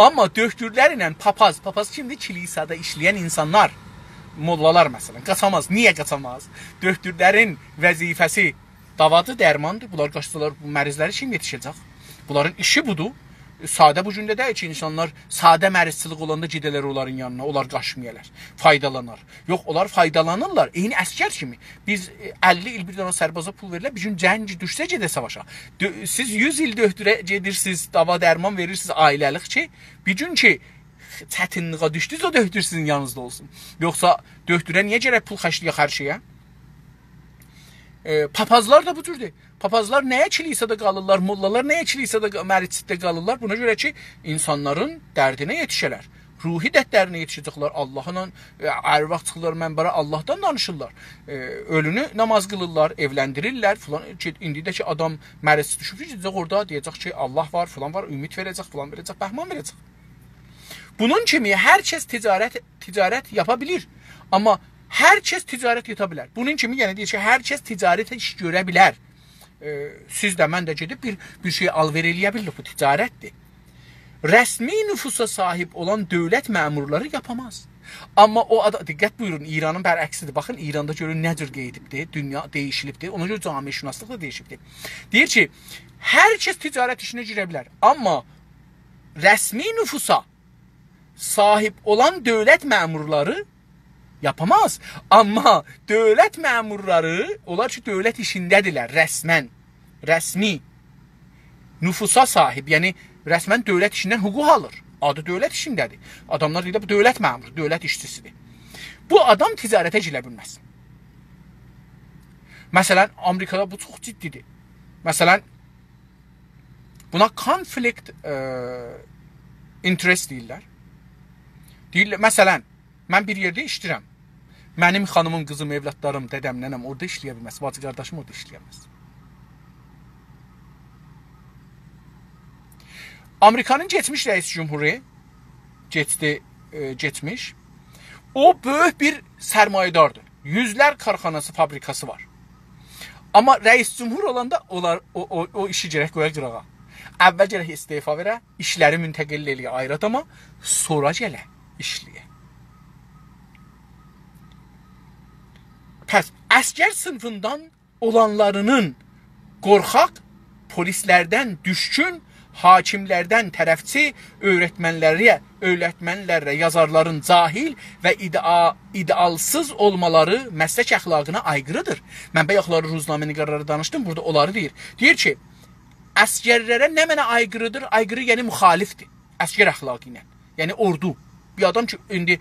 آمما دکترلر ایله پاپاز، پاپاز کیمدیر؟ کلیسادا ایشله‌ین اینسانلار، موللالار مثلا، قاچاماز. نییه قاچاماز؟ دکترلرین وظیفه‌سی داوادیر، درماندیر. بونلار قاچسالار، بو مریضلری کیم یئتیشه‌جک؟ بونلارین ایشی بودور. ساده بو گونده دئییل کی، اینسانلار ساده مریضچیلیک اولاندا گئده‌لر اونلارین یانینا، اونلار قاچمایالار، فایدالانار. یوخ، اونلار فایدالانیرلار. عینی عسگر کیمی. بیز، ائ، اللی ایل بیر دنه سربازا پول وئریرلر، بیر گون جنگ دوشسه گئده ساواشا. دؤ-، سیز یوز ایل دکتره گئدیرسینیز، داوا درمان وئریرسینیز عائله‌لیک کی، بیر گون کی، چتینلیگه دوشدونوز، او دکتر سیزین یانینیزدا اولسون. یوخسا دکتره نییه گرک پول خرجله‌یک هر شئیه؟ ائ، پاپازلار دا بو جوردور. پاپازلار نییه کلیسادا قالیرلار، موللالار نییه کلیسادا قا-، مریچیتده قالیرلار؟ بونا گؤره کی، اینسانلارین دردینه یئتیشه‌لر. روحی دردلرینه یئتیشه‌جکلر. آللاهلا، ائ، هر واخت چیخیرلار منبره، آللاهدان دانیشیرلار. ائ، اؤلونو ناماز قیلیرلار، ائولندیریرلر فلان. کی، ایندی ده کی، آدام مریض دوشوب، گئده‌جک اورادا، دئیه‌جک کی، آللاه وار، فلان وار، امید وئره‌جک، فلان وئره‌جک، بهمان وئره‌جک. بونون کیمی هر کس تجارت، تجارت یاپا بیلیر. آمما هر کس تجارت یاپا بیلر. بونون کیمی، یعنی دئییر کی، هر کس تجارت ایش گؤره بیلر. ائ، سیز ده، من ده گئدیب بیر، بیر شئی آلوئر ائله‌یه بیلیریک، بو تجارتدیر. رسمی نفوسا صاحب اولان دؤولت مأمورلاری یاپاماز. آمما او آدا-، دقت بویورون، ایرانین برعکسیدیر. باخین، ایراندا گؤرون نه جور قئییدیبدیر، دونیا دییشیلیبدیر. اونا گؤره جامعه‌شناسلیق دا دییشیبدیر. دئییر کی، هر کس تجارت ایشینه گیره بیلر. آمما رسمی نفوسا صاحب اولان دؤولت مأمورلاری یاپاماز. آمما دؤولت مأمورلاری، اونلار کی، دؤولت ایشینده‌دیرلر رسماً، رسمی نفوسا صاحب، یعنی رسماً دؤولت ایشیندن حقوق آلیر. آدی دؤولت ایشینده‌دیر. آداملار دئییر، بو دؤولت مأمورو، دؤولت ایشچیسیدیر. بو آدام تجارته گیره بیلمز. مثلا، آمریکادا بو چوخ جدی‌دیر. مثلا، بونا conflict، ائ، interest دئییرلر. دئییرلر، مثلا، من بیر یئرده ایشله‌ییرم. منیم خانیمیم، قیزیم، اولادلاریم، دده‌م، ننه‌م اورادا ایشله‌یه بیلمز، باجی قارداشیم اورادا ایشله‌یه بیلمز. آمریکانین کئچمیش رئیس جمهورو، کئچدی، ائ، کئچمیش، او بؤیوک بیر سرمایه‌داردیر. یوزلر کارخاناسی، فابریکاسی وار. آمما رئیس جمهور اولاندا اونلار، او، او، او ایشی گرک قویا قیراغا. اول گرک استعفا وئره، ایشلری منتقل ائله‌یه آیری آداما، سونرا گله ایشله‌یه. پس عسگر صینیفیندان اولانلارینین قورخاق، پلیسلردن دوشکون، حاکیملردن طرفچی، اؤیرتمنلره، اؤیرتمنلره، یازارلارین جاهل و ایده‌آ-، ایده‌آلسیز اولمالاری مسلک اخلاقینا آیقیریدیر. من بایاقلاری روزنامه‌نگارلارا دانیشدیم، بورادا اونلاری دئییر. دئییر کی، عسگرلره نمنه آیقیریدیر؟ آیقیری، یعنی مخالفدیر عسگر اخلاقی ایله. یعنی اوردو. بیر آدام کی، ایندی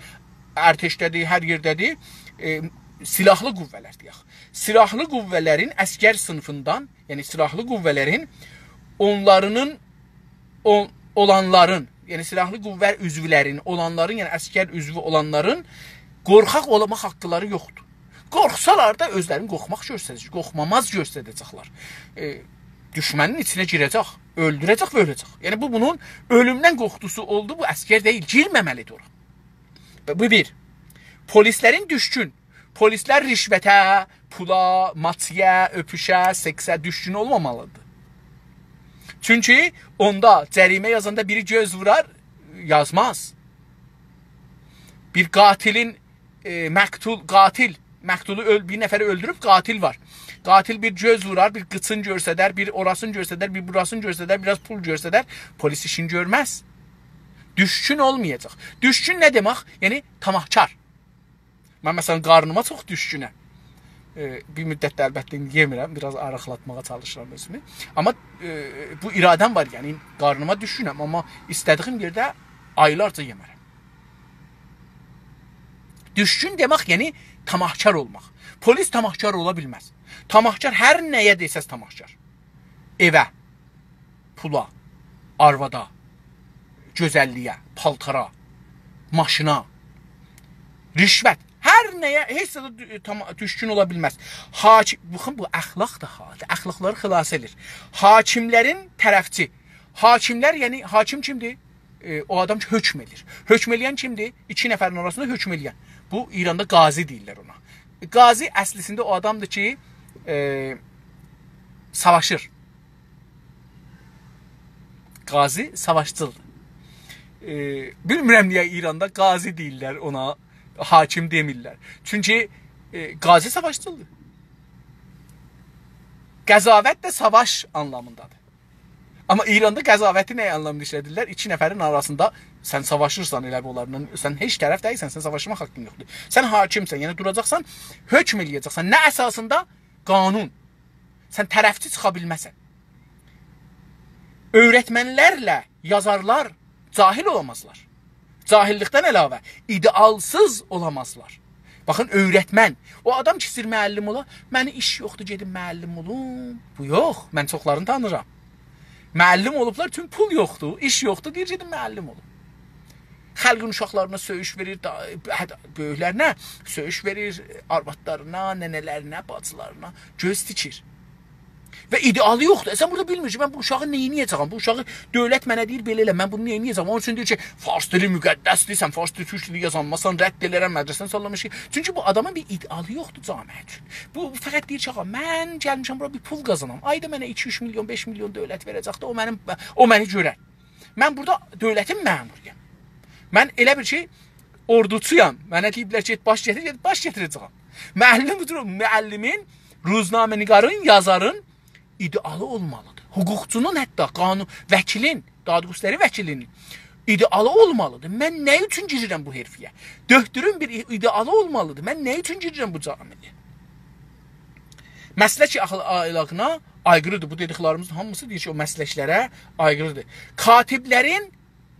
ارتشده‌دیر، هر یئرده‌دیر، ائ، سلاحلی قوه‌لر دئیک. سلاحلی قوه‌لرین عسگر صینیفیندان، یعنی سلاحلی قوه‌لرین اونلارینین، اون-، اولانلارین، یعنی سیلاحلی قوه عضولرین اولانلارین، یعنی عسکر عضوو اولانلارین قورخاق اولما حاقلاری یوخدور. قورخسالار دا اؤزلرینی قورخماق گؤستره‌جک، قورخماماز گؤستره‌جکلر. ائ، دوشمنین ایچینه گیره‌جک، اؤلدوره‌جک و اؤله‌جک. یعنی بو بونون اؤلومدن قورخوسو اولدو، بو عسکر دئییل، گیرمه‌مه‌لیدیر اورا. بو بیر. پلیسلرین دوشکون. پلیسلر رشوته، پولا، ماچییا، اؤپوشه، سکسه دوشکون اولمامالیدیر. چونکی اوندا جریمه یازاندا بیری گؤز وورار، یازماز. بیر قاتلین، ائ، مقتول، قاتل، مقتولو اؤل-، بیر نفری اؤلدوروب، قاتل وار. قاتل بیر گؤز وورار، بیر قیچین گؤرسدر، بیر اوراسینی گؤرسدر، بیر بوراسینی گؤرسدر، بیر آز پول گؤرسدر، پلیس ایشینی گؤرمز. دوشکون اولمایاجاق. دوشکون نه دئمک؟ یعنی طمعکار. من، مثلا، قارنیما چوخ دوشکونم. ائ، بیر مدتدیر، البته، ایندی یئمیرم. بیر آز آریقلاتماغا چالیشیرام اؤزومو. آمما، ائ، بو اراده‌م وار، یعنی قارنیما دوشکونم، آمما ایسته‌دیگیم یئرده آیلارجا یئمه‌رم. دوشکون دئمک، یعنی طمعکار اولماق. پلیس طمعکار اولا بیلمز. طمعکار هر نه‌یه دئسز طمعکار. ائوه، پولا، آروادا، گؤزللییه، پالتارا، ماشینا، رشوت، هر نه‌یه، هئچ زادا دو-، تام-، دوشکون اولا بیلمز. حاکم، باخین، بو اخلاق دا حالدیر. اخلاقلاری خلاص ائله‌ییر. حاکملرین طرفچی. حاکملر، یعنی حاکم کیمدیر؟ ائ، او آدام کی، حکم ائله‌ییر. حکم ائله‌ین کیمدیر؟ ایکی نفرین آراسیندا حکم ائله‌ین. بو، ایراندا قاضی دئییرلر اونا. قاضی اصلیسینده او آدامدیر کی، ائ، ساواشیر. قاضی ساواشچیلدیر. ائ، بیلمیرم نییه ایراندا قاضی دئییرلر اونا، حاکم دئمیرلر. چونکی، ائ، قاضی ساواشچیلدیر. قضاوت ده ساواش آنلامیندادیر. آمما ایراندا قضاوتی نه آنلامدا ایشله‌دیرلر؟ ایکی نفرین آراسیندا سن ساواشیرسان ائله بونلارلا، سن هئچ طرف دئییلسن، سن ساواشما حاققین یوخدور. سن حاکمسن، یعنی دوراجاقسان، حکم ائله‌یه‌جکسن. نه اساسیندا؟ قانون. سن طرفچی چیخا بیلمزسن. اؤیرتمنلرله یازارلار جاهل اولامازلار. جاهللیکدن علاوه ایده‌آلسیز اولامازلار. باخین، اؤیرتمن. او آدام کی، ایسته‌ییر معلم اولا، «منه ایش یوخدور، گئدیم معلم اولوم.» بو یوخ، من چوخلارینی تانیرام. معلم اولوبلار، چونکی پول یوخدور، ایش یوخدور، دئییر، «گئدیم معلم اولوم.» خالقین اوشاقلارینا سؤیوش وئریر، دا-، هه، بؤیوکلرینه سؤیوش وئریر، آروادلارینا، ننه‌لرینه، باجیلارینا گؤز تیکیر. و ایده‌آلی یوخدور. ائ، سن بورادا بیلمیر کی، من بو اوشاغی نئینیه‌جه‌یم؟ بو اوشاغی، دؤولت منه دئییر، بئله ائله، من بونو نئینیه‌جه‌یم؟ اونون اوچون دئییر کی، فارس دیلی مقدسدیر، سن فارس دیلی، تورک دیلی یازانماسان، رد ائله‌رم، مدرسه‌دن ساللانمیشیق. چونکی بو آدامین بیر ایده‌آلی یوخدور جامعه اوچون. بو فقط دئییر کی، آغا، من گلمیشم بورا بیر پول قازانام. آیدا منه ایکی اوچ میلیون، بئش میلیون دؤولت وئره‌جک ده، او منیم، او منی گؤرر. من بورادا دؤولتین مأمورویام. من ائله بیل کی، اوردوچویام. منه دئییبلر، «گئت باش گتیر»، گئدیب باش گتیره‌جه‌یم. معلم بودور، معلمین، روزنامه‌نگارین، یازارین ایده‌آلی اولمالیدیر. حقوقچونون، حتی قانون، وکیلین، دادگستری وکیلینین ایده‌آلی اولمالیدیر. من نه اوچون گیریرم بو حرفه‌یه؟ دؤکتورون بیر ای-، ایده‌آلی اولمالیدیر. من نه اوچون گیریرم بو جامعه‌یه؟ مسلک اخلا-، اخلاقینا آیقیریدیر. بو دئدیکلریمیزین هامیسی دئییر کی، او مسلکلره آیقیریدیر. کاتبلرین،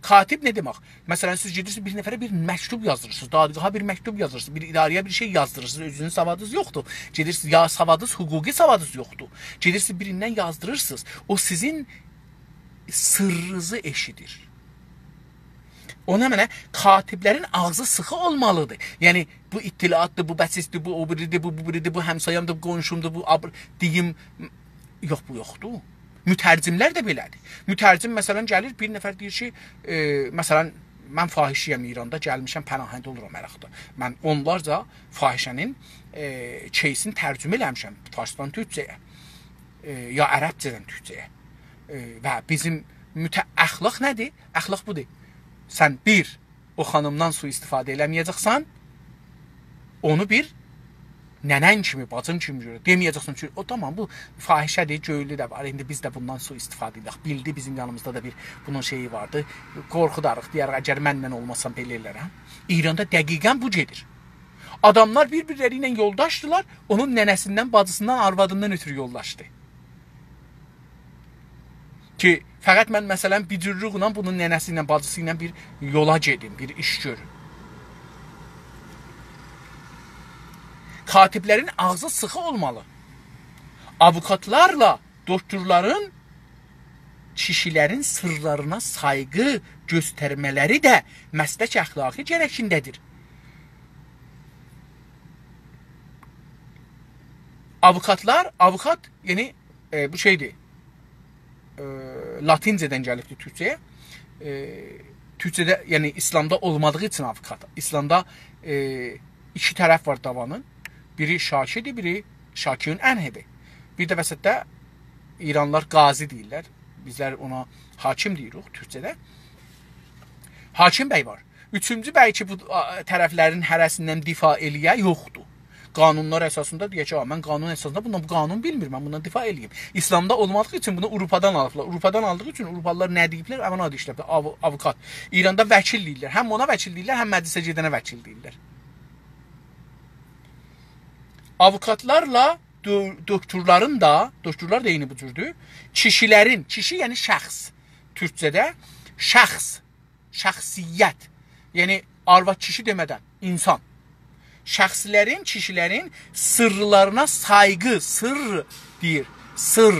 کاتب نه دئمک؟ مثلا، سیز گئدیرسینیز بیر نفره بیر مکتوب یازدیریرسینیز، دادگاها بیر مکتوب یازدیریرسینیز، بیر اداره‌یه بیر شئی یازدیریرسینیز، اؤزونوزون سوادینیز یوخدور. گئدیرسینیز، یا سوادینیز، حقوقی سوادینیز یوخدور. گئدیرسینیز بیریندن یازدیریرسینیز. او سیزین سیررینیزی ائشیدیر. اونا منه کاتبلرین آغزی سیخی اولمالیدیر. یعنی، بو اطلاعاتدیر، بو بسیجدیر، بو او بیریدیر، بو، بو بیریدیر، بو همسایه‌مدیر، بو قونشومدور، بو آبر-، دئییم، یوخ، بو یوخدور. مترجملر ده بئله‌دیر. مترجم، مثلا، گلیر، بیر نفر دئییر کی، ائ، مثلا، من فاحشه‌یم ایراندا، گلمیشم، پناهنده اولورام عراقدا. من اونلارجا فاحشه‌نین، ائ، کیسینی ترجمه ائله‌میشم فارسدان تورکجه‌یه، ائ، یا عربجه‌دن تورکجه‌یه. ائ، و بیزیم مت-، اخلاق نه‌دیر؟ اخلاق بودور. سن بیر، او خانیمدان سوءاستفاده ائله‌مه‌یه‌جکسن، اونو بیر ننه‌ن کیمی، باجین کیمی گؤره دئمه‌یه‌جکسن کی، او، تامام، بو فاحشه‌دیر، گؤیلو ده وار، ایندی بیز ده بوندان سوءاستفاده ائدک. بیلدی، بیزیم یانیمیزدا دا بیر بونون شئیی واردی، قورخوداریق، دئیه‌ریک، اگر منله اولماسان بئله ائلرم. ایراندا دقیقا بو گئدیر. آداملار بیر-بیرلری ایله یولداشدیلار، اونون ننه‌سیندن، باجیسیندان، آروادیندان اؤترو یولداشدی. کی، فقط من، مثلا، بیر جورلوقلا بونون ننه‌سی ایله، باجیسی ایله بیر یولا گئدیم، بیر ایش گؤروم. کاتبلرین آغزی سیخی اولمالی. آووکاتلارلا دکترلرین کیشیلرین سیرلارینا سایغی گؤسترمه‌لری ده مسلک اخلاقی گره‌یینده‌دیر. آووکاتلار، آووکات، یعنی، ائ، بو شئیدیر، ائ، لاتینجه‌دن گلیبدیر تورکجه‌یه. ائ، تورکجه‌ده، یعنی ایسلامدا اولمادیغی اوچون آووکات. ایسلامدا، ائ، ایکی طرف وار دعوانین. بیری شاکی‌دیر، بیری شاکیون عنه‌دیر. بیر ده وسطده ایرانلیلار قاضی دئییرلر. بیزلر اونا حاکم دئییریک تورکجه‌ده. حاکم بی وار. اوچونجو بی کی، بو، آ، طرفلرین هره‌سیندن دفاع ائله‌یه یوخدور. قانونلار اساسیندا دئیه کی، «آ، من قانون اساسیندا بوندان، بو قانون بیلمیر، من بوندان دفاع ائله‌ییم.» ایسلامدا اولمادیغی اوچون بونو آوروپادان آلیبلار. آوروپادان آلدیغی اوچون آوروپالیلار نه دئییبلر؟ همین آدی ایشله‌دیبلر. آوو-، آووکات. ایراندا وکیل دئییرلر. هم اونا وکیل دئییرلر، هم مجلسه گئدنه وکیل دئییرلر. آووکاتلارلا دو-، دکترلرین ده، دکترلر ده عینی بو جوردور. کیشیلرین، کیشی یعنی شخص. تورکجه‌ده شخص، شخصیت. یعنی آرواد کیشی دئمه‌دن، اینسان. شخصلرین، کیشیلرین سیرلارینا سایغی، سیر دئییر، سیر.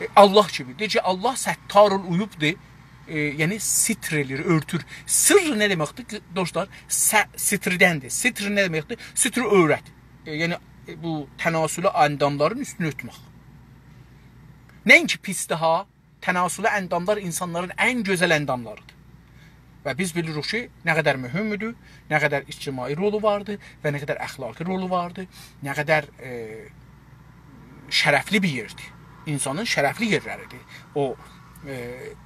ائ، الله کیمی. دئییر کی، الله ستارالعیوبدور. ائ، یعنی ستر ائله‌ییر، اؤرتور. سیر نه دئمکدیر، دوستلار؟ سه-، ستردندیر. ستر نه دئمکدیر؟ ستر عورت. ائ، یعنی، ائ، بو تناسلی انداملارین اوستونو اؤرتمک. نه اینکی پیسدیر ها، تناسلی انداملار اینسانلارین ان گؤزل انداملاریدیر. و بیز بیلیریک کی، نه قدر مهمدور، نه قدر اجتماعی رولو واردیر و نه قدر اخلاقی رولو واردیر، نه قدر، ائ، شرفلی بیر یئردیر. اینسانین شرفلی یئرلریدیر او، ائ،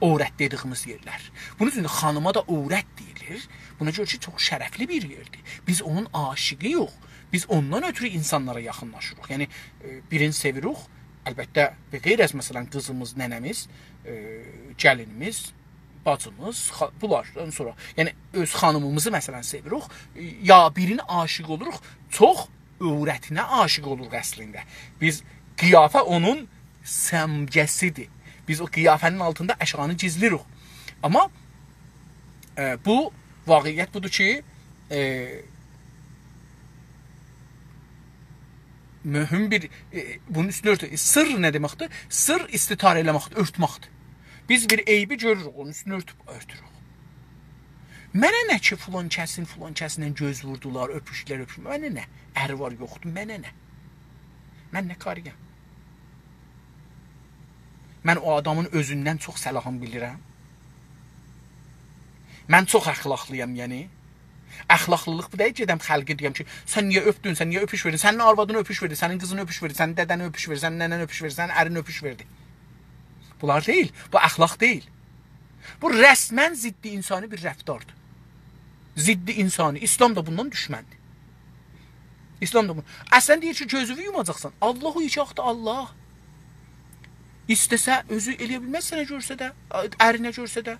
عورت دئدیگیمیز یئرلر. بونون اوچون ده خانیما دا عورت دئییلیر. بونا گؤره کی، چوخ شرفلی بیر یئردیر. بیز اونون عاشیقی‌یوخ. بیز اوندان اؤترو اینسانلارا یاخینلاشیریق. یعنی، ائ، بیرینی سئویریک. البته، به غیر از، مثلا، قیزیمیز، ننه‌میز، ائ، گلینیمیز، باجیمیز، خا-، بونلاردان سونرا، یعنی اؤز خانیمیمیزی، مثلا، سئویریک، یا بیرینه عاشیق اولوروق، چوخ عورتینه عاشیق اولوروق اصلینده. بیز، قیافه اونون سمگه‌سیدیر. بیز او قیافه‌نین آلتیندا اشیانی گیزلیریک. آمما، ائ، بو واقعیت بودور کی، ائ، مهم بیر، ائ، بونون اوستونو اؤرتور. ائ، سیر نه دئمکدیر؟ سیر استتار ائله‌مکدیر، اؤرتمکدیر. بیز بیر عیبی گؤروروک، اونون اوستونو اؤرتوب، اؤرتوروک. منه نه کی، فلان کسین، فلان کسینله گؤز ووردولار، اؤپوشدولر، اؤپوشمه‌دیلر. منه نه؟ اری وار، یوخدور، منه نه؟ من نه کاری‌یم؟ من او آدامین اؤزوندن چوخ صلاحینی بیلیرم. من چوخ اخلاقلی‌یام، یعنی. اخلاقلیلیق بو دئییل، گئدم خلقه دئیم کی، سن نییه اؤپدون، سن نییه اؤپوش وئردین، سنین آروادینا اؤپوش وئردی، سنین قیزینا اؤپوش وئردی، سنین دده‌نه اؤپوش وئردی، سنین ننه‌نه اؤپوش وئردی، سنین ارینه اؤپوش وئردی. بونلار دئییل، بو اخلاق دئییل. بو رسما ضد انسانی بیر رفتاردیر. ضد انسانی. ایسلام دا بوندان دوشمندیر. ایسلام دا بو. اصلا دئییر کی، گؤزووو یوماجاقسان. الله او ایکی آخدا الله. ایسته‌سه، اؤزو ائلیه بیلمز سنه گؤرسده، ارینه گؤرسده.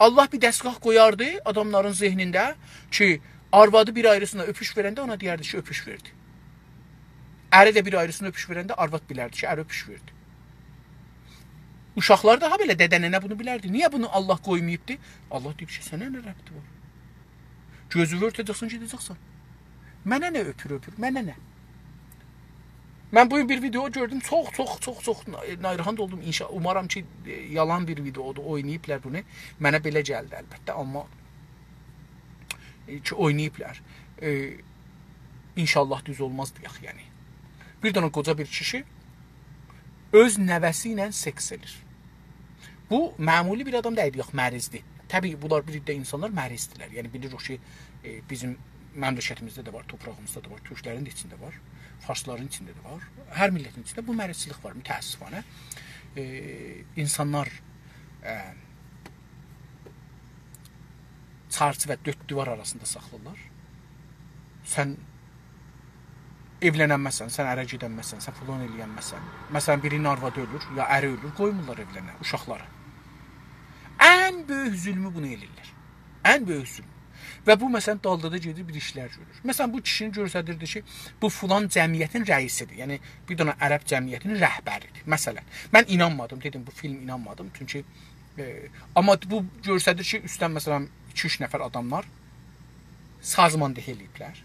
الله بیر دستگاه قویاردی آداملارین ذهنینده کی، آروادی بیر آیریسینا اؤپوش وئرنده اونا دئیردی کی، اؤپوش وئردی. اری ده بیر آیریسینا اؤپوش وئرنده آرواد بیلردی کی، اری اؤپوش وئردی. اوشاقلار دا هابئله دده ننه بونو بیلردی. نییه بونو الله قویماییبدی؟ الله دئییب کی، سنه نه ربطی وار؟ گؤزووو اؤرته‌جکسن، گئده‌جکسن. منه نه اؤپور، اؤپور، منه نه؟ من بو گون بیر ویدئو گؤردوم، چوخ، چوخ، چوخ، چوخ نا-، ناراحت اولدوم. انشا-، اومارام کی، ائ، یالان بیر ویدئودور، اویناییبلار بونو. منه بئله گلدی البته، آمما، ائ، کی، اویناییبلار. ائ، انشاالله دوز اولماز دئیک، یعنی. بیر دنه قوجا بیر کیشی اؤز نوه‌سی ایله سکس ائدیر. بو معمولی بیر آدام دئییل، یوخ، مریضدیر. طبیعی، بونلار بیر عده اینسانلار مریضدیرلر. یعنی، بیلیریک کی، ائ، بیزیم مملکتیمیزده ده وار، توپراغیمیزدا دا وار، تورکلرین ده ایچینده وار، فارسلارین ایچینده ده وار. هر میللتین ایچینده بو مریضچیلیک وار، متأسفانه. ائ، اینسانلار، ائ، چرچیوه، دؤرد دیوار آراسیندا ساخلاییرلار. سن ائولننمزسن، سن اره گئدنمزسن، سن فلان ائلیه‌نمزسن. مثلا، بیرینین آروادی اؤلور، یا اری اؤلور، قویمورلار ائولنه اوشاقلاری. ان بؤیوک ظلمو بونو ائله‌ییرلر. ان بؤیوک ظلم. و بو، مثلا، دالدا دا گئدیر، بیر ایشلر گؤرور. مثلا، بو کیشینی گؤرسدیردی کی، بو فلان جمعیتین رئیسیدیر. یعنی، بیر دنه عرب جمعیتینین رهبریدیر. مثلا، من اینانمادیم، دئدیم، بو فیلم اینانمادیم. چونکی، ائ، آمما بو گؤرسدیر کی، اوستدن، مثلا، ایکی-اوچ نفر آداملار سازماندهی ائله‌ییبلر.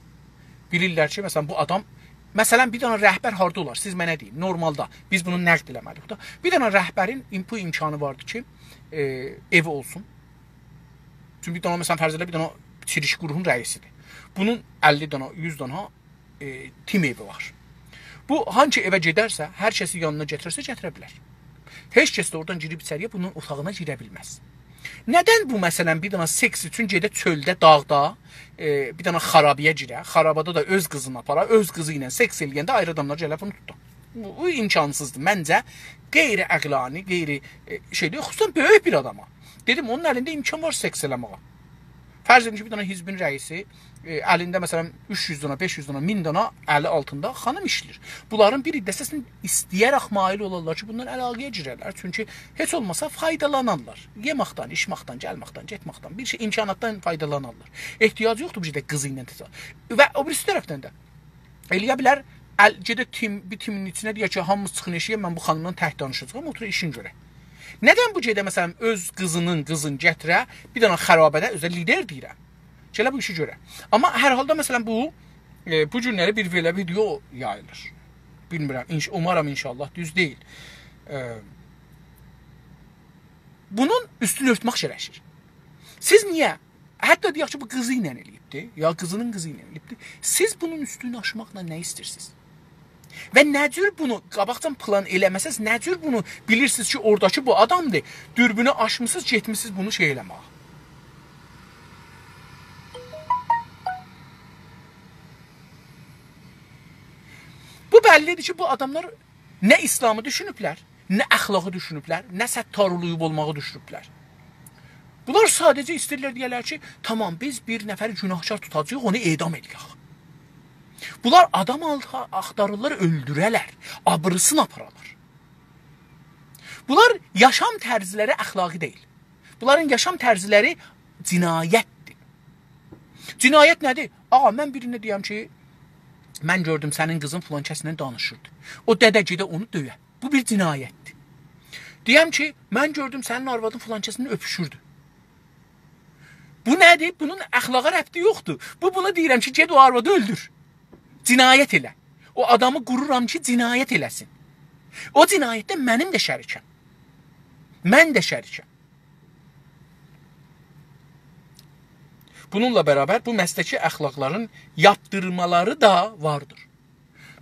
بیلیرلر کی، مثلا، بو آدام مثلا، بیر دنه رهبر هاردا اولار؟ سیز منه دئیین، نورمالدا بیز بونو نقد ائله‌مه‌لی‌ییک دا. بیر دنه رهبرین ائم-، بو امکانی واردی کی، ائ، ائوی اولسون. چونکی بیر دنه، مثلا، فرض ائله، بیر دنه چریک گروهون رئیسی‌دیر. بونون اللی دنه، یوز دنه، ائ، تیم ائوی وار. بو هانسی ائوه گئدرسه، هر کسی یانینا گتیررسه، گتیره بیلر. هئچ کس ده اورادان گیریب ایچری‌یه بونون اوتاغینا گیره بیلمز. ندن بو، مثلا، بیر دنه سکس اوچون گئده چؤلده، داغدا، ائ، بیر دنه خارابه‌یه گیره، خارابه‌ده ده اؤز قیزینی آپارا، اؤز قیزی ایله سکس ائله‌ینده آیری آداملار گله بونو توتا؟ بو، بو امکانسیزدیر. منجه، غیر عقلانی، غیر، ائ، شئی‌دیر. خصوصا بؤیوک بیر آداما. دئدیم، اونون الینده امکان وار سکس ائله‌مه‌یه. فرض ائدین کی، بیر دنه حزبین رئیسی، ائ، الینده، مثلا، اوچ یوز دنه، بئش یوز دنه، مین دنه الی آلتیندا خانیم ایشله‌ییر. بونلارین بیر حیصه‌سینی ایسته‌یه‌رک مایل اولارلار کی، بونلار علاقه‌یه گیررلر. چونکی هئچ اولماسا فایدالانارلار. یئمکدن، ایچمکدن، گلمکدن، گئتمکدن، بیر شئی، امکاناتدان فایدالانارلار. احتیاج یوخدور بو جور ده قیزی ایله تزا-، و او بیریسی طرفدن ده ائلیه بیلر، ال-، گئده تیم، بیر تیمین ایچینه دئیه کی، هامیمیز چیخین ائشیگه، من بو خانیملا تک دانیشاجاغام، اوتورا ایشین گؤره. ندن بو گئده، مثلا، اؤز قیزینین قیزین گتیره، بیر دنه خارابه‌ده، اؤزو ده لیدر دئییرم، گله بو ایشی گؤره؟ آمما هر حالدا، مثلا، بو، ائ، بو گونلری بیر بئله ویدئو یاییلیر. بیلمیرم، انش-، اومارام، ان‌شاءالله دوز دئییل. ائ، بونون اوستونو اؤرتمک گره‌شیر. سیز نییه؟ حتی دئیک کی، بو قیزی ایله ائله‌ییبدی، یا قیزینین قیزی ایله ائله‌ییبدی. سیز بونون اوستونو آشماقلا نه ایسته‌ییرسینیز؟ و نه جور بونو قاباقجادان پلان ائله‌مه‌سز، نه جور بونو بیلیرسینیز کی، اوراداکی بو آدامدیر، دوربینو آچمیسینیز، گئتمیسینیز بونو شئی ائله‌مه‌یه؟ بو بللی‌دیر کی، بو آداملار نه اسلامی دوشونوبلر، نه اخلاقی دوشونوبلر، نه ستارالعیوب اولماغی دوشونوبلر. بونلار ساده‌جه ایسته‌ییرلر دئیه‌لر کی، تامام، بیز بیر نفری گوناهکار توتاجاغیق، اونو اعدام ائله‌یک. بونلار آدام آلتا-، آختاریرلار، اؤلدوره‌لر، آبریسینی آپارالار. بونلار یاشام طرزلری اخلاقی دئییل. بونلارین یاشام طرزلری جنایتدیر. جنایت نه‌دیر؟ آغا، من بیرینه دئیم کی، من گؤردوم سنین قیزین فلان کسله دانیشیردی. او دده گئده اونو دؤیه. بو بیر جنایتدیر. دئیم کی، من گؤردوم سنین آروادین فلان کسله اؤپوشوردو. بو نه‌دیر؟ بونون اخلاقا ربطی یوخدور. بو، بونا دئییرم کی، گئت او آروادی اؤلدور. جنایت ائله. او آدامی قورورام کی، جنایت ائله‌سین. او جنایتده منیم ده شریکم. من ده شریکم. بونونلا برابر بو مسلکی اخلاقلارین یاپدیرمالاری دا واردیر.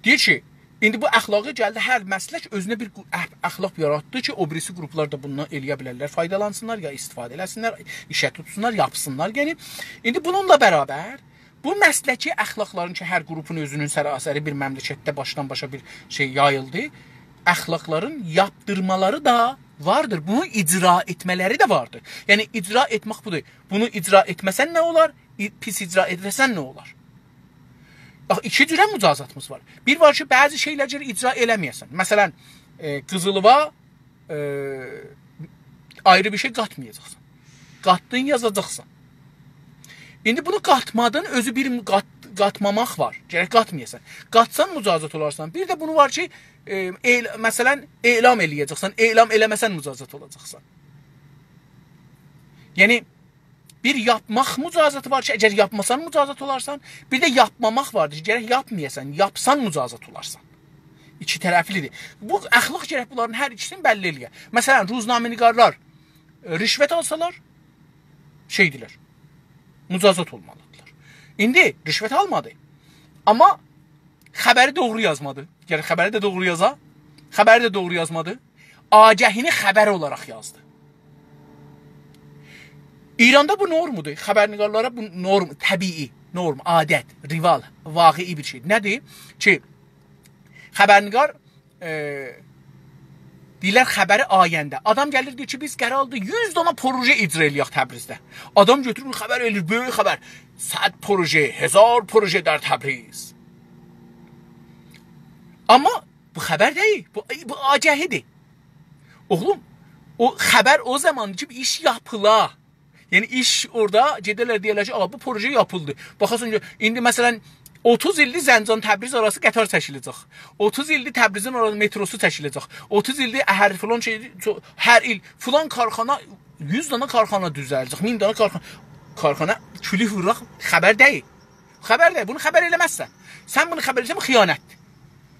دئییر کی، ایندی بو اخلاقی گلدی، هر مسلک اؤزونه بیر قو-، اخ-، اخلاق یاراتدی کی، او بیریسی قروپلار دا بوندان ائلیه بیلرلر، فایدالانسینلار، یا استفاده ائله‌سینلر، ایشه توتسونلار، یاپسینلار. یعنی، ایندی بونونلا برابر بو مسلکی اخلاقلارین کی، هر قروپون اؤزونون سراسری بیر مملکتده باشدان باشا بیر شئی یاییلدی، اخلاقلارین یاپدیرمالاری دا واردیر. بونو اجرا ائتمه‌لری ده واردیر. یعنی، اجرا ائتمک بودور. بونو اجرا ائتمه‌سن نه اولار؟ ای-، پیس اجرا ائتسن نه اولار؟ باخ، ایکی جوره مجازاتیمیز وار. بیر وار کی، بعضی شئیلری اجرا ائله‌مه‌یه‌سن. مثلا، ائ، قیزیلیوا، ائ، آیری بیر شئی قاتمایاجاقسان. قاتدین، یازاجاقسان. ایندی بونو قاتمادین، اؤزو بیر قات-، قاتماماق وار. گرک قاتمایاسان. قاتسان مجازات اولارسان. بیر ده بونو وار کی، ائ، اعل-، مثلا، اعلام ائله‌یه‌جکسن. اعلام ائله‌مه‌سن مجازات اولاجاقسان. یعنی، بیر یاپماق مجازاتی وار کی، اگر یاپماسان مجازات اولارسان، بیر ده یاپماماق واردیر کی، گرک یاپمایاسان، یاپسان مجازات اولارسان. ایکی طرفلی‌دیر. بو اخلاق گرک بونلارین هر ایکیسینی بللی ائله‌یه. مثلا، روزنامه‌نگارلار، ائ، رشوت آلسالار، شئی‌دیرلر، مجازات اولمالی‌دیرلار. ایندی رشوت آلمادی. آمما خبری دوغرو یازمادی. گرک خبری ده دوغرو یازا. خبری ده دوغرو یازمادی. آگهی‌نی خبر اولاراق یازدی. ایراندا بو نورمودور. خبرنگارلارا بو نورم، طبیعی، نورم، عادت، روال، واقعی بیر شئی. نه‌دیر؟ کی، خبرنگار، ائ، دئییرلر، خبری آینده. آدام گلیر، دئییر کی، بیز قراردی یوز دانا پروژه اجرا ائله‌یک تبریزده. آدام گؤتورور، خبر ائله‌ییر، بؤیوک خبر. صد پروژه، هزار پروژه در تبریز. آمما بو خبر دئییل، بو، بو آگهی‌دیر. اوغلوم، او خبر او زاماندیر کی، ایش یاپیلا. یعنی، ایش اورادا گئدرلر، دئیرلر کی، «آ، بو پروژه یاپیلدی.» باخاسان کی، ایندی، مثلا، اوتوز ایلدیر زنجان تبریز آراسی قطار چکیله‌جک. اوتوز ایلدیر تبریزین آراسی متروسو چکیله‌جک. اوتوز ایلدیر هر فلان شئی، چو-، هر ایل فلان کارخانا، یوز دانا کارخانا دوزله‌جک، مین دانا کارخانا. کارخانا، کولوک ووراق، خبر دئییل. خبر دئییل، بونو خبر ائله‌مزسن. سن بونو خبر ائله‌سن، بو خیانتدیر.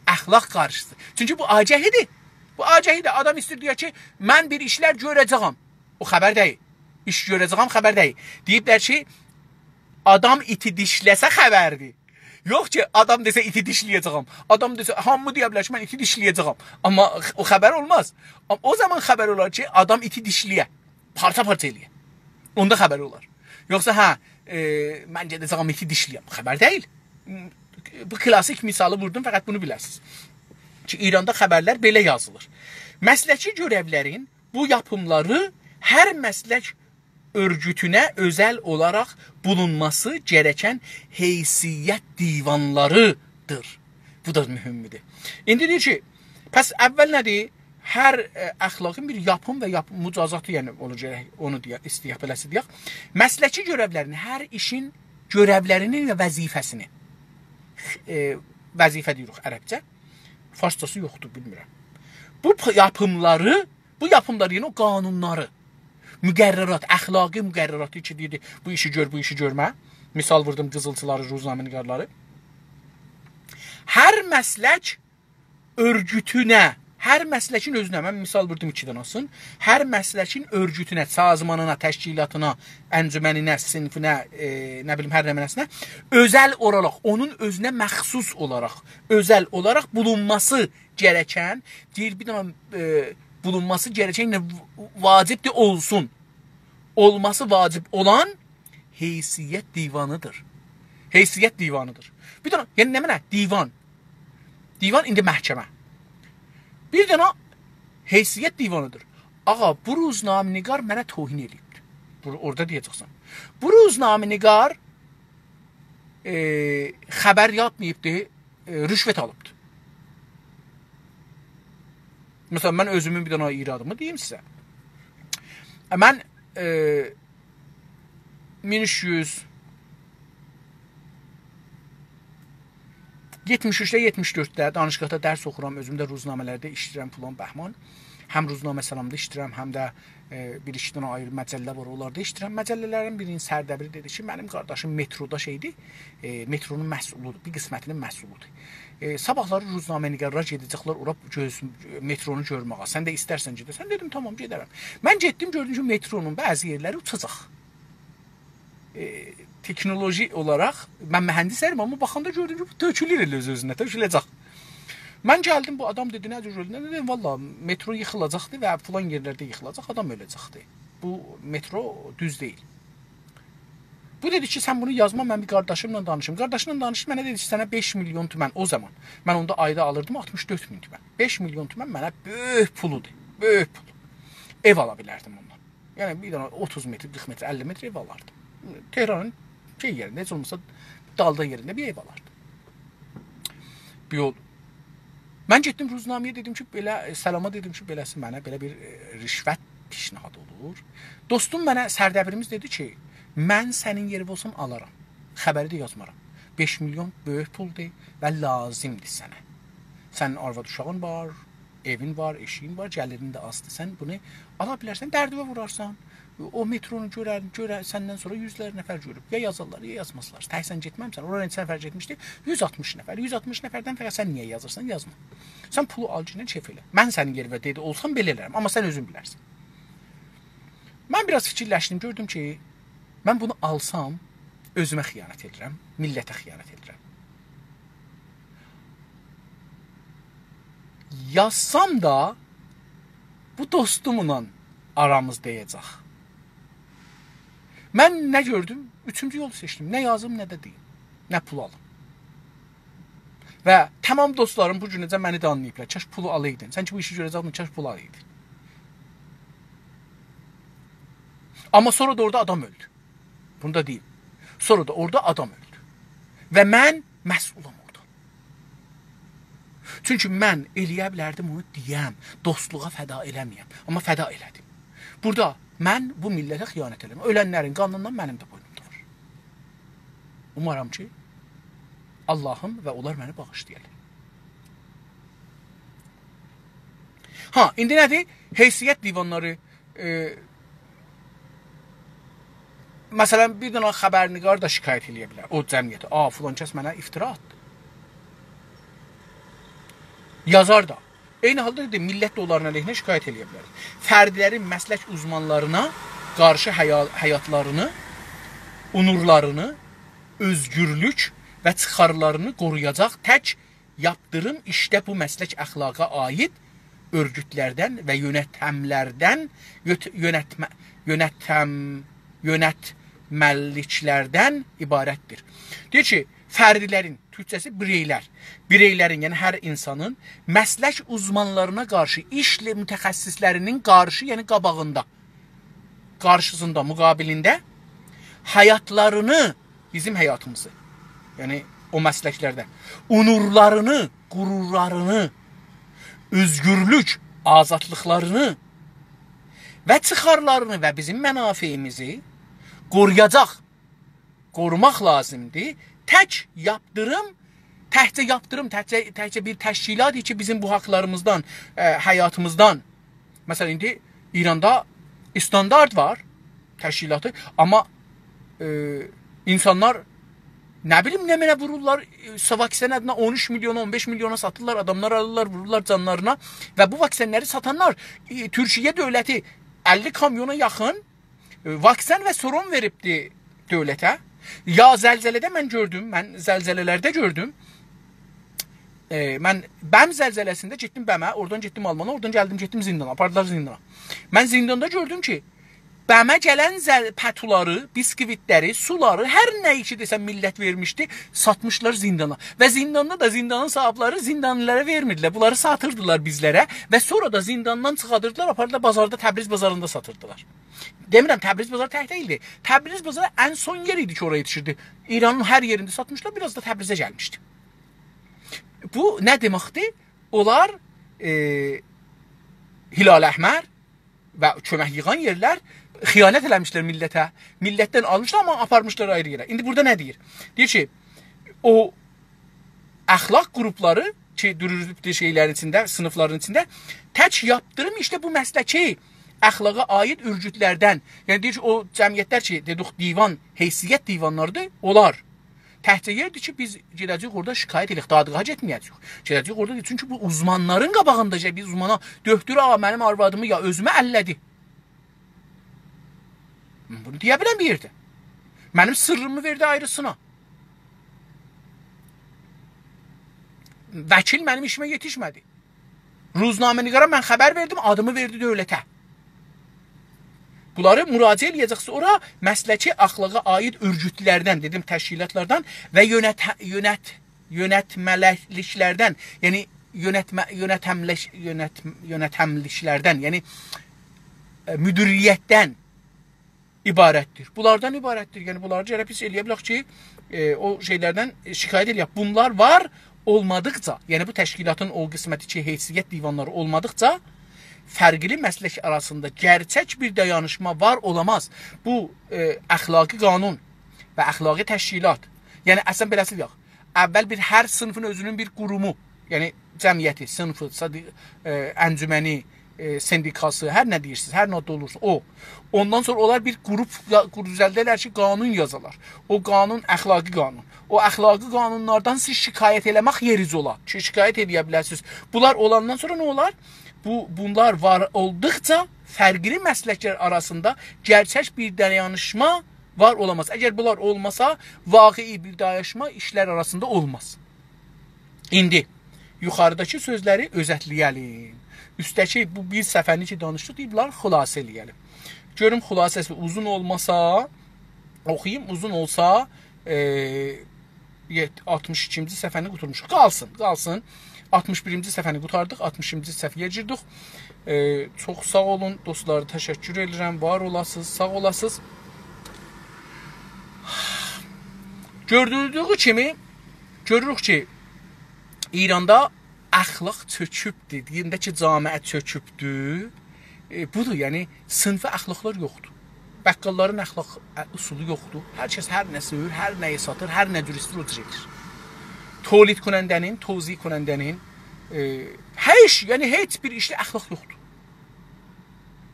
اخلاق قارشیسی. چونکی بو آگهی‌دیر. بو آگهی‌دیر. آدام ایسته‌ییر دئیه کی، «من بیر ایشلر گؤره‌جه‌یم.» او خبر دئییل. ایش گؤره‌جه‌یم خبر دئییل. دئییبلر کی، آدام ایتی دیشله‌سه خبردیر. یوخ کی، آدام دئسه، «ایتی دیشله‌یه‌جه‌یم.» آدام دئسه، هامی دئیه بیلر کی، «من ایتی دیشله‌یه‌جه‌یم.» آمما او خبر اولماز. آمما او زامان خبر اولار کی، آدام ایتی دیشله‌یه، پارچا-پارچا ائله‌یه. اوندا خبر اولار. یوخسا، هه، ائ، «من گئده‌جه‌یم ایتی دیشله‌یم.» خبر دئییل. بو کلاسیک مثالی ووردوم، فقط بونو بیله‌سینیز کی، ایراندا خبرلر بئله یازیلیر. مسلکی گؤرئولرین بو یاپیملاری هر مسلک اؤرگوتونه اؤزل اولاراق بولونماسی گره‌کن حیثیت دیوانلاریدیر. بو دا مهمدور. ایندی دئییر کی، پس اول نه‌دیر؟ هر، ائ، اخلاقین بیر یاپیم و یاپ-، مجازاتی، یعنی، اونا گرک اونو دئیک، ایسته‌یک، بئله‌سی دئیک. مسلکی گؤرئولرینی، هر ایشین گؤرئولرینی و وظیفه‌سینی، ائ، وظیفه دئییریک عربجه. فارسجاسی یوخدور، بیلمیرم. بو پ-، یاپیملاری، بو یاپیملار، یعنی او قانونلاری، مقررات، اخلاقی مقرراتی کی، دئییر، بو ایشی گؤر، بو ایشی گؤرمه. مثال ووردوم، قیزیلچیلاری، روزنامه‌نگارلاری. هر مسلک اؤرگوتونه، هر مسلکین اؤزونه، من مثال ووردوم ایکی دنه اولسون، هر مسلکین اؤرگوتونه، سازمانینا، تشکیلاتینا، انجمنینه، صینیفینه، ائ، نه بیلیم، هر نمنه‌سینه اؤزل اولاراق، اونون اؤزونه مخصوص اولاراق، اؤزل اولاراق بولونماسی گره‌کن، دئییر، بیر دنه، ائ، بولونماسی گره‌کن، یعنی واجبدیر اولسون. اولماسی واجب اولان حیثیت دیوانیدیر. حیثیت دیوانیدیر. بیر دنه، یعنی نمنه؟ دیوان. دیوان ایندی محکمه. بیر دنه حیثیت دیوانیدیر. آغا، بو روزنامه‌نگار منه توهین ائله‌ییبدیر. بو، اورادا دئیه‌جکسن. بو روزنامه‌نگار، ائ، خبر یازماییبدی، ائ، رشوت آلیبدی. مثلا، من اؤزومون بیر دنه ایرادیمی دئییم سیزه. من، ائ، مین اوچ یوز یئتمیش اوچده، یئتمیش دؤردده دانشگاهدا درس اوخورام، اؤزوم ده روزنامه‌لرده ایشله‌ییرم، فلان بهمان. هم روزنامه سلامدا ایشله‌ییرم، هم ده، ائ، بیر ایکی دنه آیری مجله وار، اونلاردا ایشله‌ییرم. مجله‌لرین بیرینین سردبیری دئدی کی، منیم قارداشیم مترودا شئیدیر، ائ، مترونون مسئولودور، بیر قسمتینین مسئولودور. ائ، صاباحلاری روزنامه‌نگارلار گئده‌جکلر اورا گؤز-، مترونو گؤرمه‌یه. سن ده ایسترسن گئده‌سن. دئدیم، تامام، گئده‌رم. من گئتدیم، گؤردوم کی، مترونون بعضی یئرلری اوچاجاق. ائ، تکنولوژی اولاراق، من مهندسم، آمما باخاندا گؤردوم کی، بو تؤکولور ائله اؤز-اؤزونه، تؤکوله‌جک. من گلدیم، بو آدام دئدی، «نه جور گؤردون؟» دئدیم، «والله، مترو ییخیلاجاقدی و فلان یئرلرده ییخیلاجاق، آدام اؤله‌جکدی. بو مترو دوز دئییل.» بو دئدی کی، «سن بونو یازما، من بیر قارداشیملا دانیشیم.» قارداشیملا دانیشدی، منه دئدی کی، «سنه بئش میلیون تومن او زامان.» من اوندا آیدا آلیردیم آلتمیش دؤرد مین تومن. بئش میلیون تومن منه بؤیوک پولودور، بؤیوک پول. ائو آلا بیلردیم اوندان. یعنی، بیر دنه اوتوز متر، قیرخ متر، اللی متر ائو آلاردیم. تهرانین شئی یئرینده، هئچ اولماسا دالدا یئرینده بیر ائو آلاردیم. بیر یول. من گئتدیم روزنامه‌یه، دئدیم کی، بئله، ائ، سلاما دئدیم کی، بئله‌سی منه بئله بیر، ائ، رشوت پیشنهاد اولور. دوستوم منه، سردبیریمیز دئدی کی، «من سنین یئرینده اولسام آلارام. خبری ده یازمارام. بئش میلیون بؤیوک پولدور و لازیمدیر سنه. سنین آرواد اوشاغین وار، ائوین وار، ائشیگین وار، گلیرین ده آزدیر. سن بونو آلا بیلرسن، دردیوه وورارسان. او مترونو گؤرر، گؤرر، سندن سونرا یوزلر نفر گؤروب. یا یازارلار، یا یازمازلار. تک سن گئتمه‌میسن. اورا نئچه نفر گئتمیشدی؟ یوز آلتمیش نفر. یوز آلتمیش نفردن فقط سن نییه یازیرسان؟ یازما. سن پولو آلگینن کئف ائله. من سنین یئرینده دئدی اولسام بئله ائلرم. آمما سن اؤزون بیلرسن.» من بیر آز فیکیرلشدیم، گؤردوم کی، من بونو آلسام، اؤزومه خیانت ائدیرم، میللته خیانت ائدیرم. یازسام دا، بو دوستوملا آرامیز دَیه‌جک. من نه گؤردوم؟ اوچونجو یولو سئچدیم. نه یازیم، نه ده دئییم. نه پول آلیم. و تمام دوستلاریم بو گونه‌جن منی دانلاییبلار. کاش پولو آلایدین. سن کی بو ایشی گؤره‌جکدین، کاش پول آلایدین. آمما سونرا دا اورادا آدام اؤلدو. بونو دا دئییم. سونرا دا اورادا آدام اؤلدو. و من مسئولام اورادا. چونکی من ائلیه بیلردیم اونو دئیم، دوستلوغا فدا ائله‌مه‌یم. آمما فدا ائله‌دیم. بورادا من بو میللته خیانت ائله‌دیم. اؤلنلرین قانیندان منیم ده بوینومدا وار. اومارام کی، آللاهیم و اونلار منی باغیشلایارلار. ها، ایندی نه‌دیر؟ حیثیت دیوانلاری، ائ، مثلا، بیر دنه خبرنگار دا شکایت ائلیه بیلر او جمعیته. «آ، فلان کس منه افترا آتدی.» یازار دا. عینی حالدا دا میللت ده اونلارین علیهینه شکایت ائلیه بیلر. فردلرین مسلک اوزمانلارینا قارشی حیا-، حیاتلارینی، اونورلارینی، اؤزگورلوک و چیخارلارینی قورویاجاق تک یاپدیریم ایشته بو مسلک اخلاقا عایید اؤرگوتلردن و یؤنتملردن، یؤت-، یؤنتمه-، یؤنتم-، یؤنتمه‌لیکلردن عبارتدیر. دئییر کی، فردلرین، تورکجه‌سی بیرئیلر، بیرئیلرین، یعنی هر اینسانین مسلک اوزمانلارینا قارشی، ایشله متخصصلرینین قارشی، یعنی قاباغیندا، قارشیسیندا، مقابلینده حیاتلارینی، بیزیم حیاتیمیزی، یعنی او مسلکلرده اونورلارینی، غرورلارینی، اؤزگورلوک، آزادلیقلارینی و چیخارلارینی و بیزیم منافعیمیزی قورویاجاق، قوروماق لازیمدیر. تک یاپدیریم، تکجه یاپدیریم، تکجه، تکجه بیر تشکیلات کی، بیزیم بو حاقلاریمیزدان، ائ، حیاتیمیزدان، مثلا، ایندی ایراندا استاندارد وار، تشکیلاتی، آمما، ائ، اینسانلار، نه بیلیم، نمنه وورورلار، ائ، واکسن آدینا اون اوچ میلیونا، اون بئش میلیونا ساتیرلار، آداملار آلیرلار، وورورلار جانلارینا و بو واکسنلری ساتانلار، ائ، تورکیه دؤولتی اللی کامیونا یاخین، ائ، واکسن و سروم وئریبدی دؤولته. یا زلزله‌ده من گؤردوم، من زلزله‌لرده گؤردوم. ائ، من بم زلزله‌سینده گئتدیم بمه، اورادان گئتدیم آلمانا، اورادان گلدیم، گئتدیم زیندانا، آپاردیلار زیندانا. من زینداندا گؤردوم کی، بمه گلن زل-، پتولاری، بیسکویتلری، سولاری، هر نه‌یی کی دئسن میللت وئرمیشدی، ساتمیشلار زیندانا. و زینداندا دا زیندانین صاحیبلری زیندانلیلارا وئرمیردیلر. بونلاری ساتیردیلار بیزلره و سونرا دا زینداندان چیخادیردیلار، آپاریردیلار بازاردا، تبریز بازاریندا ساتیردیلار. دئمیرم، تبریز بازاری تک دئییلدی. تبریز بازاری ان سون یئر ایدی کی، اورایا یئتیشیردی. ایرانین هر یئرینده ساتمیشلار، بیر آز دا تبریزه گلمیشدی. بو نه دئمکدیر؟ اونلار، ائ، هلال احمر و کؤمک ییغان یئرلر خیانت ائله‌میشلر میللته. میللتدن آلمیشلار، آمما آپارمیشلار آیری یئره. ایندی بورادا نه دئییر؟ دئییر کی، او اخلاق قروپلاری کی، دورور شئیلرین ایچینده، صینیفلارین ایچینده، تک یاپدیریم ایشته بو مسلکی اخلاقا عایید اؤرگوتلردن، یعنی دئییر کی، او جمعیتلر کی، دئدیک، دیوان، حیثیت دیوانلاریدیر، اونلار تکجه یئردیر کی، بیز گئده‌جه‌ییک اورادا شکایت ائله‌یک، دادگاها گئتمه‌یه‌جه‌ییک. گئده‌جه‌ییک اورادا دئییر، چونکی بو اوزمانلارین قاباغیندا، بیر اوزمانا، دؤکتور، آغا، منیم آروادیمی یا اؤزومه الله‌دی. بونو دئیه بیلن بیر یئرده. منیم سیرریمی وئردی آیریسینا. وکیل منیم ایشیمه یئتیشمه‌دی. روزنامه‌نگارا من خبر وئردیم، آدیمی وئردی دؤولته. بونلاری مراجعه ائله‌یه‌جکسینیز اورا، مسلکی اخلاقا عایید اؤرگوتلردن، دئدیم، تشکیلاتلاردان و یؤنت-، یؤنت-، یؤنتمه‌لیکلردن، یعنی یؤنتمه-، یؤنتملش-، یؤنت-، یؤنتملیکلردن، یعنی، ائ، مدیریتدن عبارتدیر. بونلاردان عبارتدیر. یعنی، بونلاری گرک بیز ائله‌یه بیلک کی، ائ، او شئیلردن شکایت ائله‌یک. بونلار وار اولمادیقجا، یعنی بو تشکیلاتین او قسمتی کی، حیثیت دیوانلاری اولمادیقجا فرقلی مسلک آراسیندا گئرچک بیر دایانیشما وار اولاماز. بو، ائ، اخلاقی قانون و اخلاقی تشکیلات. یعنی، اصلا بئله‌سی یوخ. اول بیر هر صینیفین اؤزونون بیر قورومو، یعنی جمعیتی، صینیفی، صدی-، ائ، انجمنی، ائ، سندیکاسی، هر نه دئییرسینیز، هر نه آدی اولورسا، او. اوندان سونرا اونلار بیر قروپ یا-، قروپ دوزلدرلر کی، قانون یازالار. او قانون اخلاقی قانون. او اخلاقی قانونلاردان سیز شکایت ائله‌مک یئرینیز اولا. کی، شکایت ائله‌یه بیلرسینیز. بونلار اولاندان سونرا نه اولار؟ بو، بونلار وار اولدوقجا فرقلی مسلکلر آراسیندا گئرچک بیر دایانیشما وار اولاماز. اگر بونلار اولماسا، واقعی بیر دایانیشما ایشلر آراسیندا اولماز. ایندی یوخاریداکی سؤزلری اؤزتله‌یه‌لیم. اوستده‌کی بو بیر صفحه‌نی کی دانیشدیق، دئییبلر، خلاصه ائله‌یه‌لیم. گؤروم خلاصه‌سی اوزون اولماسا، اوخویوم، اوزون اولسا، ائ، یئت-، آلتمیش ایکینجی صفحه‌نی قوتارمیشیق. قالسین، قالسین. آلتمیش بیرینجی صفحه‌نی قوتاردیق، آلتمیش ایکینجی صفحه‌یه گیردیک. ائ، چوخ ساغ اولون، دوستلار، تشکر ائدیرم. وار اولاسینیز، ساغ اولاسینیز. گؤردویو کیمی، گؤروروک کی، ایراندا اخلاق چؤکوبدور. دئینده کی، جامعه چؤکوبدور. ائ، بودور، یعنی، صینیفی اخلاقلار یوخدور. بقاللارین اخلاق، ائ، اصولو یوخدور. هر کس هر نه سؤیور، هر نه‌یی ساتیر، هر نه جور ایسته‌ییر، او جور ائدیر. تولید کننده‌نین، توزیع کننده‌نین، ائ، هئچ، یعنی، هئچ بیر ایشده اخلاق یوخدور.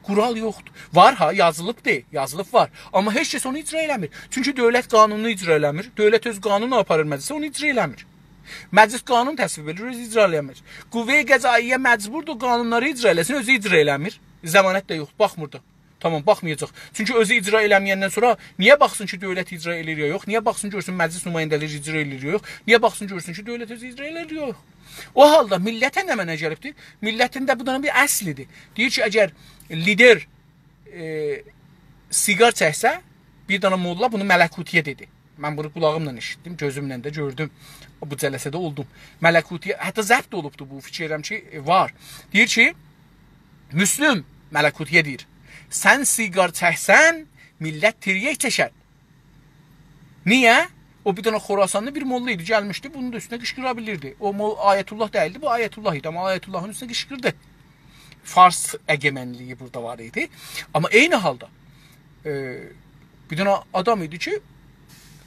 قورال یوخدور. وار ها، یازیلیبدیر، یازیلیب وار. آمما هئچ کس اونو اجرا ائله‌میر. چونکی دؤولت قانونونو اجرا ائله‌میر. دؤولت اؤز قانونونو آپاریر مجلسه، اونو اجرا ائله‌میر. مجلس قانون تصویب ائدیر، اؤزو اجرا ائله‌میر. قوه قضائیه مجبوردور قانونلاری اجرا ائله‌سین، اؤزو اجرا ائله‌میر. ضمانت ده یوخ، باخمیر دا. تمام، باخمایاجاق. چونکی اؤزو اجرا ائله‌مه‌یندن سونرا نییه باخسین کی، دؤولت اجرا ائله‌ییر یا یوخ؟ نییه باخسین گؤرسون مجلس نماینده‌لری اجرا ائله‌ییر یا یوخ؟ نییه باخسین گؤرسون کی، دؤولت اؤزو اجرا ائله‌ییر یا یوخ؟ او حالدا میللته نمنه گلیبدیر؟ میللتین ده بو دا بیر اصلیدیر. دئییر کی، اگر لیدر، ائ، سیگار چکسه، بیر دنه موللا بونو ملکوتی‌یه دئدی. من بونو قولاغیملا ائشیتدیم، گؤزومله ده گؤردوم. بو جلسه‌ده اولدوم. ملکوتی‌یه، حتی ضبط اولوبدو بو، فیکیر ائدیرم کی، ائ، وار. دئییر کی، مسلم، ملکوتی‌یه دئییر: «سن سیگار چکسن، میللت تریاک چکر.» نییه؟ او بیر دنه خراسانلی بیر موللا ایدی، گلمیشدی، بونون دا اوستونه قیشقیرا بیلیردی. او مول-، آیت‌الله دئییلدی، بو آیت‌الله ایدی، آمما آیت‌اللهین اوستونه قیشقیردی. فارس ائگئمنلیگی بورادا وار ایدی. آمما عینی حالدا، ائ، بیر دنه آدام ایدی کی،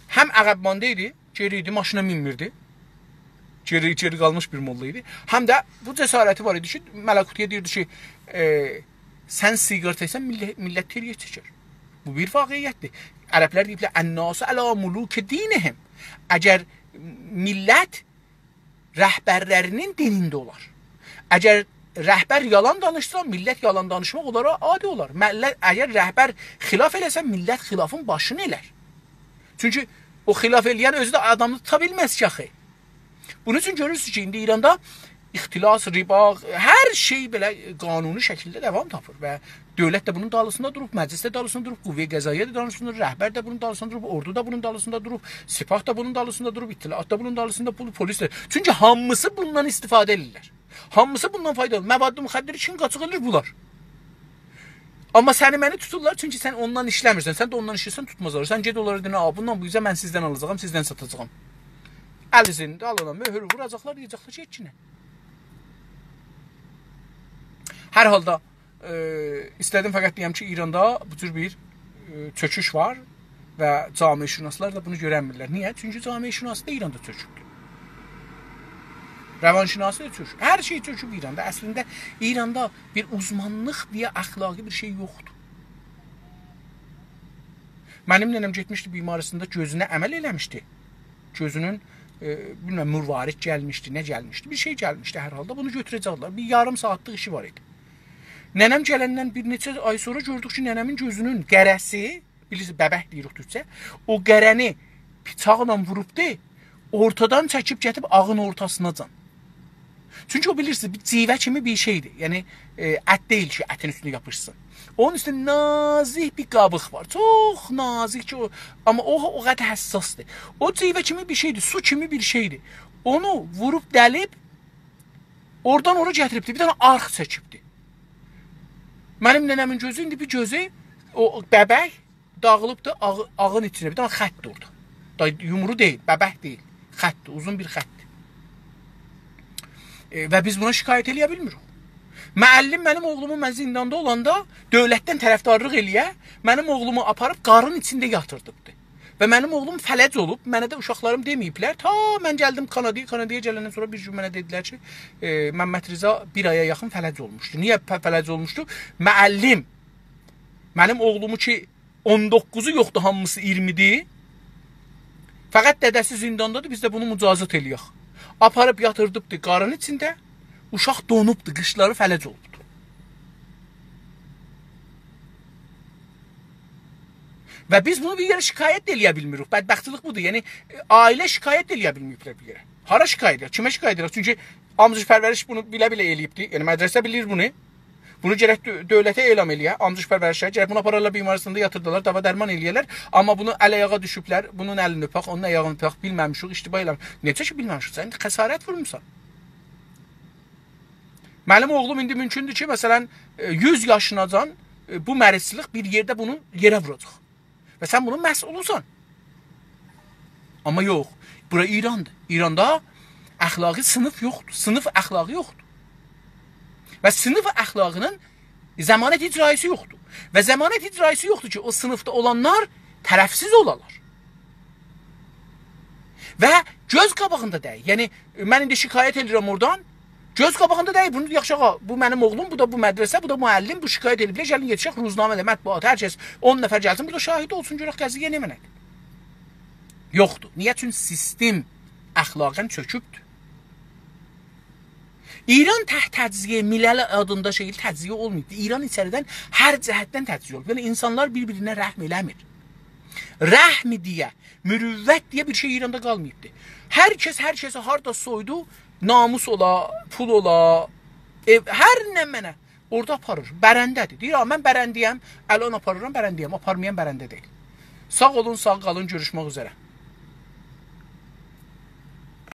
هم عقب‌مانده ایدی، گئری ایدی، ماشینا مینمیردی. گئری، گئری قالمیش بیر موللا ایدی. هم ده بو جسارتی وار ایدی کی، ملکوتی‌یه دئییردی کی، ائ، «سن سیگار چکسن، میللت، میللت تریاک چکر.» بو بیر واقعیتدیر. عربلر دئییبلر: «الناس علی ملوک دینهم.» اگر میللت رهبرلرینین دینینده اولار. اگر رهبر یالان دانیشسا، میللت یالان دانیشماق اونلارا عادی اولار. مله-، اگر رهبر خلاف ائله‌سه، میللت خلافین باشینی ائلر. چونکی او خلاف ائله‌ین اؤزو ده آدامی توتا بیلمز کی، آخی. بونون اوچون گؤرورسونوز کی، ایندی ایراندا اختلاس، ربا، هر شئی بئله قانونی شکیلده داوام تاپیر و دؤولت ده بونون دالیسیندا دوروب، مجلس ده دالیسیندا دوروب، قوه قضائیه ده دالیسیندا دوروب، رهبر ده بونون دالیسیندا دوروب، اوردو دا بونون دالیسیندا دوروب، سپاه دا بونون دالیسیندا دوروب، اطلاعات دا بونون دالیسیندا، پول، پلیس ده. چونکی هامیسی بوندان استفاده ائدیرلر. هامیسی بوندان فایدالانیر. مواد مخدری کیم قاچاق ائدیر؟ بونلار. آمما سنی منی توتورلار، چونکی سن اوندان ایشله‌میرسن. سن ده اوندان ایشله‌سن، توتمازلار. سن گئت اونلارا دئنه: «آ، بوندان بو اوزه من سیزدن آلاجاغام، سیزدن ساتاجاغام.» الیزین دالینا مؤهور ووراجاقلار، دئیه‌جکلر کی، «گئت کی.» هر حالدا، ائ، ایسته‌دیم فقط دئیم کی، ایراندا بو جور بیر، ائ، چؤکوش وار و جامعه‌شناسلار دا بونو گؤرنمیرلر. نییه؟ چونکی جامعه‌شناسی دا ایراندا چؤکوبدور. روانشناسی دا چؤکوب. هر شئی چؤکوب ایراندا. اصلینده ایراندا بیر اوزمانلیق دئیه اخلاقی بیر شئی یوخدور. منیم ننه‌م گئتمیشدی بیمارستاندا، گؤزونه عمل ائله‌میشدی. گؤزونون، ائ، بیلمیرم، مروارید گلمیشدی، نه گلمیشدی، بیر شئی گلمیشدی هر حالدا. بونو گؤتوره‌جکدیلر. بیر یاریم ساعاتلیق ایشی وار ایدی. ننه‌م گلندن بیر نئچه آی سونرا گؤردوک کی، ننه‌مین گؤزونون قره‌سی، بیلیرسینیز، ببک دئییریک تورکجه، او قره‌نی بیچاقلا ووروبدو، اورتادان چکیب گتیریب آغین اورتاسیناجان. چونکی او، بیلیرسینیز، بیر جیوه کیمی بیر شئیدیر. یعنی، ائ، ات دئییل کی، اتین اوستونه یاپیشسین. اونون اوستونده نازیک بیر قابیق وار. چوخ نازیک کی، او، آمما او، او قدر حساسدیر. او جیوه کیمی بیر شئیدیر، سو کیمی بیر شئیدیر. اونو ووروب دلیب، اورادان اورا گتیریبدی. بیر دنه آرخ چکیبدی. منیم ننه‌مین گؤزو، ایندی بیر گؤزو، او ببک، داغیلیبدی، آغ-، آغین ایچینده بیر دنه خط اورادا. دا یومرو دئییل، ببک دئییل. خطدیر، اوزون بیر خطدیر. ائ، و بیز بونا شکایت ائله‌یه بیلمیریک. معلم منیم اوغلومو، من زینداندا اولاندا، دؤولتدن طرفدارلیق ائله‌یه، منیم اوغلومو آپاریب قارین ایچینده یاتیردیبدی. و منیم اوغلوم فلج اولوب، منه ده اوشاقلاریم دئمه‌ییبلر. تا من گلدیم کانادایا، کانادایا گلندن سونرا بیر گون منه دئدیلر کی، ائ، ممدرضا بیر آیا یاخین فلج اولموشدو. نییه ف-، فلج اولموشدو؟ معلم منیم اوغلومو کی، اون دوققوزو یوخدور، هامیسی اییرمی‌دیر. فقط دده‌سی زینداندادیر، بیز ده بونو مجازات ائله‌یک. آپاریب یاتیردیبدی قارین ایچینده، اوشاق دونوبدو، قیچلاری فلج اولوبدو. و بیز بونو بیر یئره شکایت ده ائله‌یه بیلمیریک. بدبختلیک بودور. یعنی، عائله شکایت ده ائله‌یه بیلمه‌ییبلر بیر یئره. هارا شکایت ائدک؟ کیمه شکایت ائدک؟ چونکی آموزش پرورش بونو بیله-بیله ائله‌ییبدی. یعنی، مدرسه بیلیر بونو. بونو گرک دؤ-، دؤولته اعلام ائله‌یه، آموزش پرورشه، گرک بونو آپارارلار بیمارستاندا یاتیردالار، داوا درمان ائله‌یه‌لر. آمما بونو ال آیاغا دوشوبلر، بونون الینی اؤپک، اونون آیاغینی اؤپک، بیلمه‌میشیک، اشتباه ائله‌میشیک. نئجه کی بیلمه‌میشیک، سن خسارت وورموسان. منیم اوغلوم ایندی مومکوندور کی، مثلا، ائ، یوز یاشیناجان، ائ، بو مریضچیلیک بیر یئرده بونو یئره ووراجاق. و سن بونون مسئولوسان. آمما یوخ، بورا ایراندیر. ایراندا اخلاقی صینیف یوخدور، صینیف اخلاقی یوخدور. و صینیف اخلاقینین ضمانت اجرایی‌سی یوخدور. و ضمانت اجرایی‌سی یوخدور کی، او صینیفدا اولانلار طرفسیز اولالار. و گؤز قاباغیندا دئییل. یعنی، من ایندی شکایت ائدیرم اورادان، گؤز قاباغیندا دئییل. بونو یاخشی، آغا، بو منیم اوغلوم، بو دا بو مدرسه، بو دا معلم، بو شکایت ائدیبلر، گلین یئتیشک روزنامه‌ده، مطبوعات، هر کس، اون نفر گلسین، بو دا شاهید اولسون، گؤرک قضیه نمنه‌دیر. یوخدور. نییه؟ چونکی سیستم اخلاقاً چؤکوبدور. ایران تحت تجزیه ملل آدیندا شئی، تجزیه اولماییبدی. ایران ایچریدن هر جهتدن تجزیه اولوب. یعنی اینسانلار بیر-بیرینه رحم ائله‌میر. رحم دئیه، مروت دئیه بیر شئی ایراندا قالماییبدی. هر کس هر کسی هاردا سویدو، ناموس اولا، پول اولا، ائو، هر نمنه اورادا آپاریر. برنده‌دیر. دئییر: «آ، من برنده‌یم، الان آپاریرام، برنده‌یم. آپارمایام، برنده دئییل.» ساغ اولون، ساغ قالین، گؤروشمک اوزره.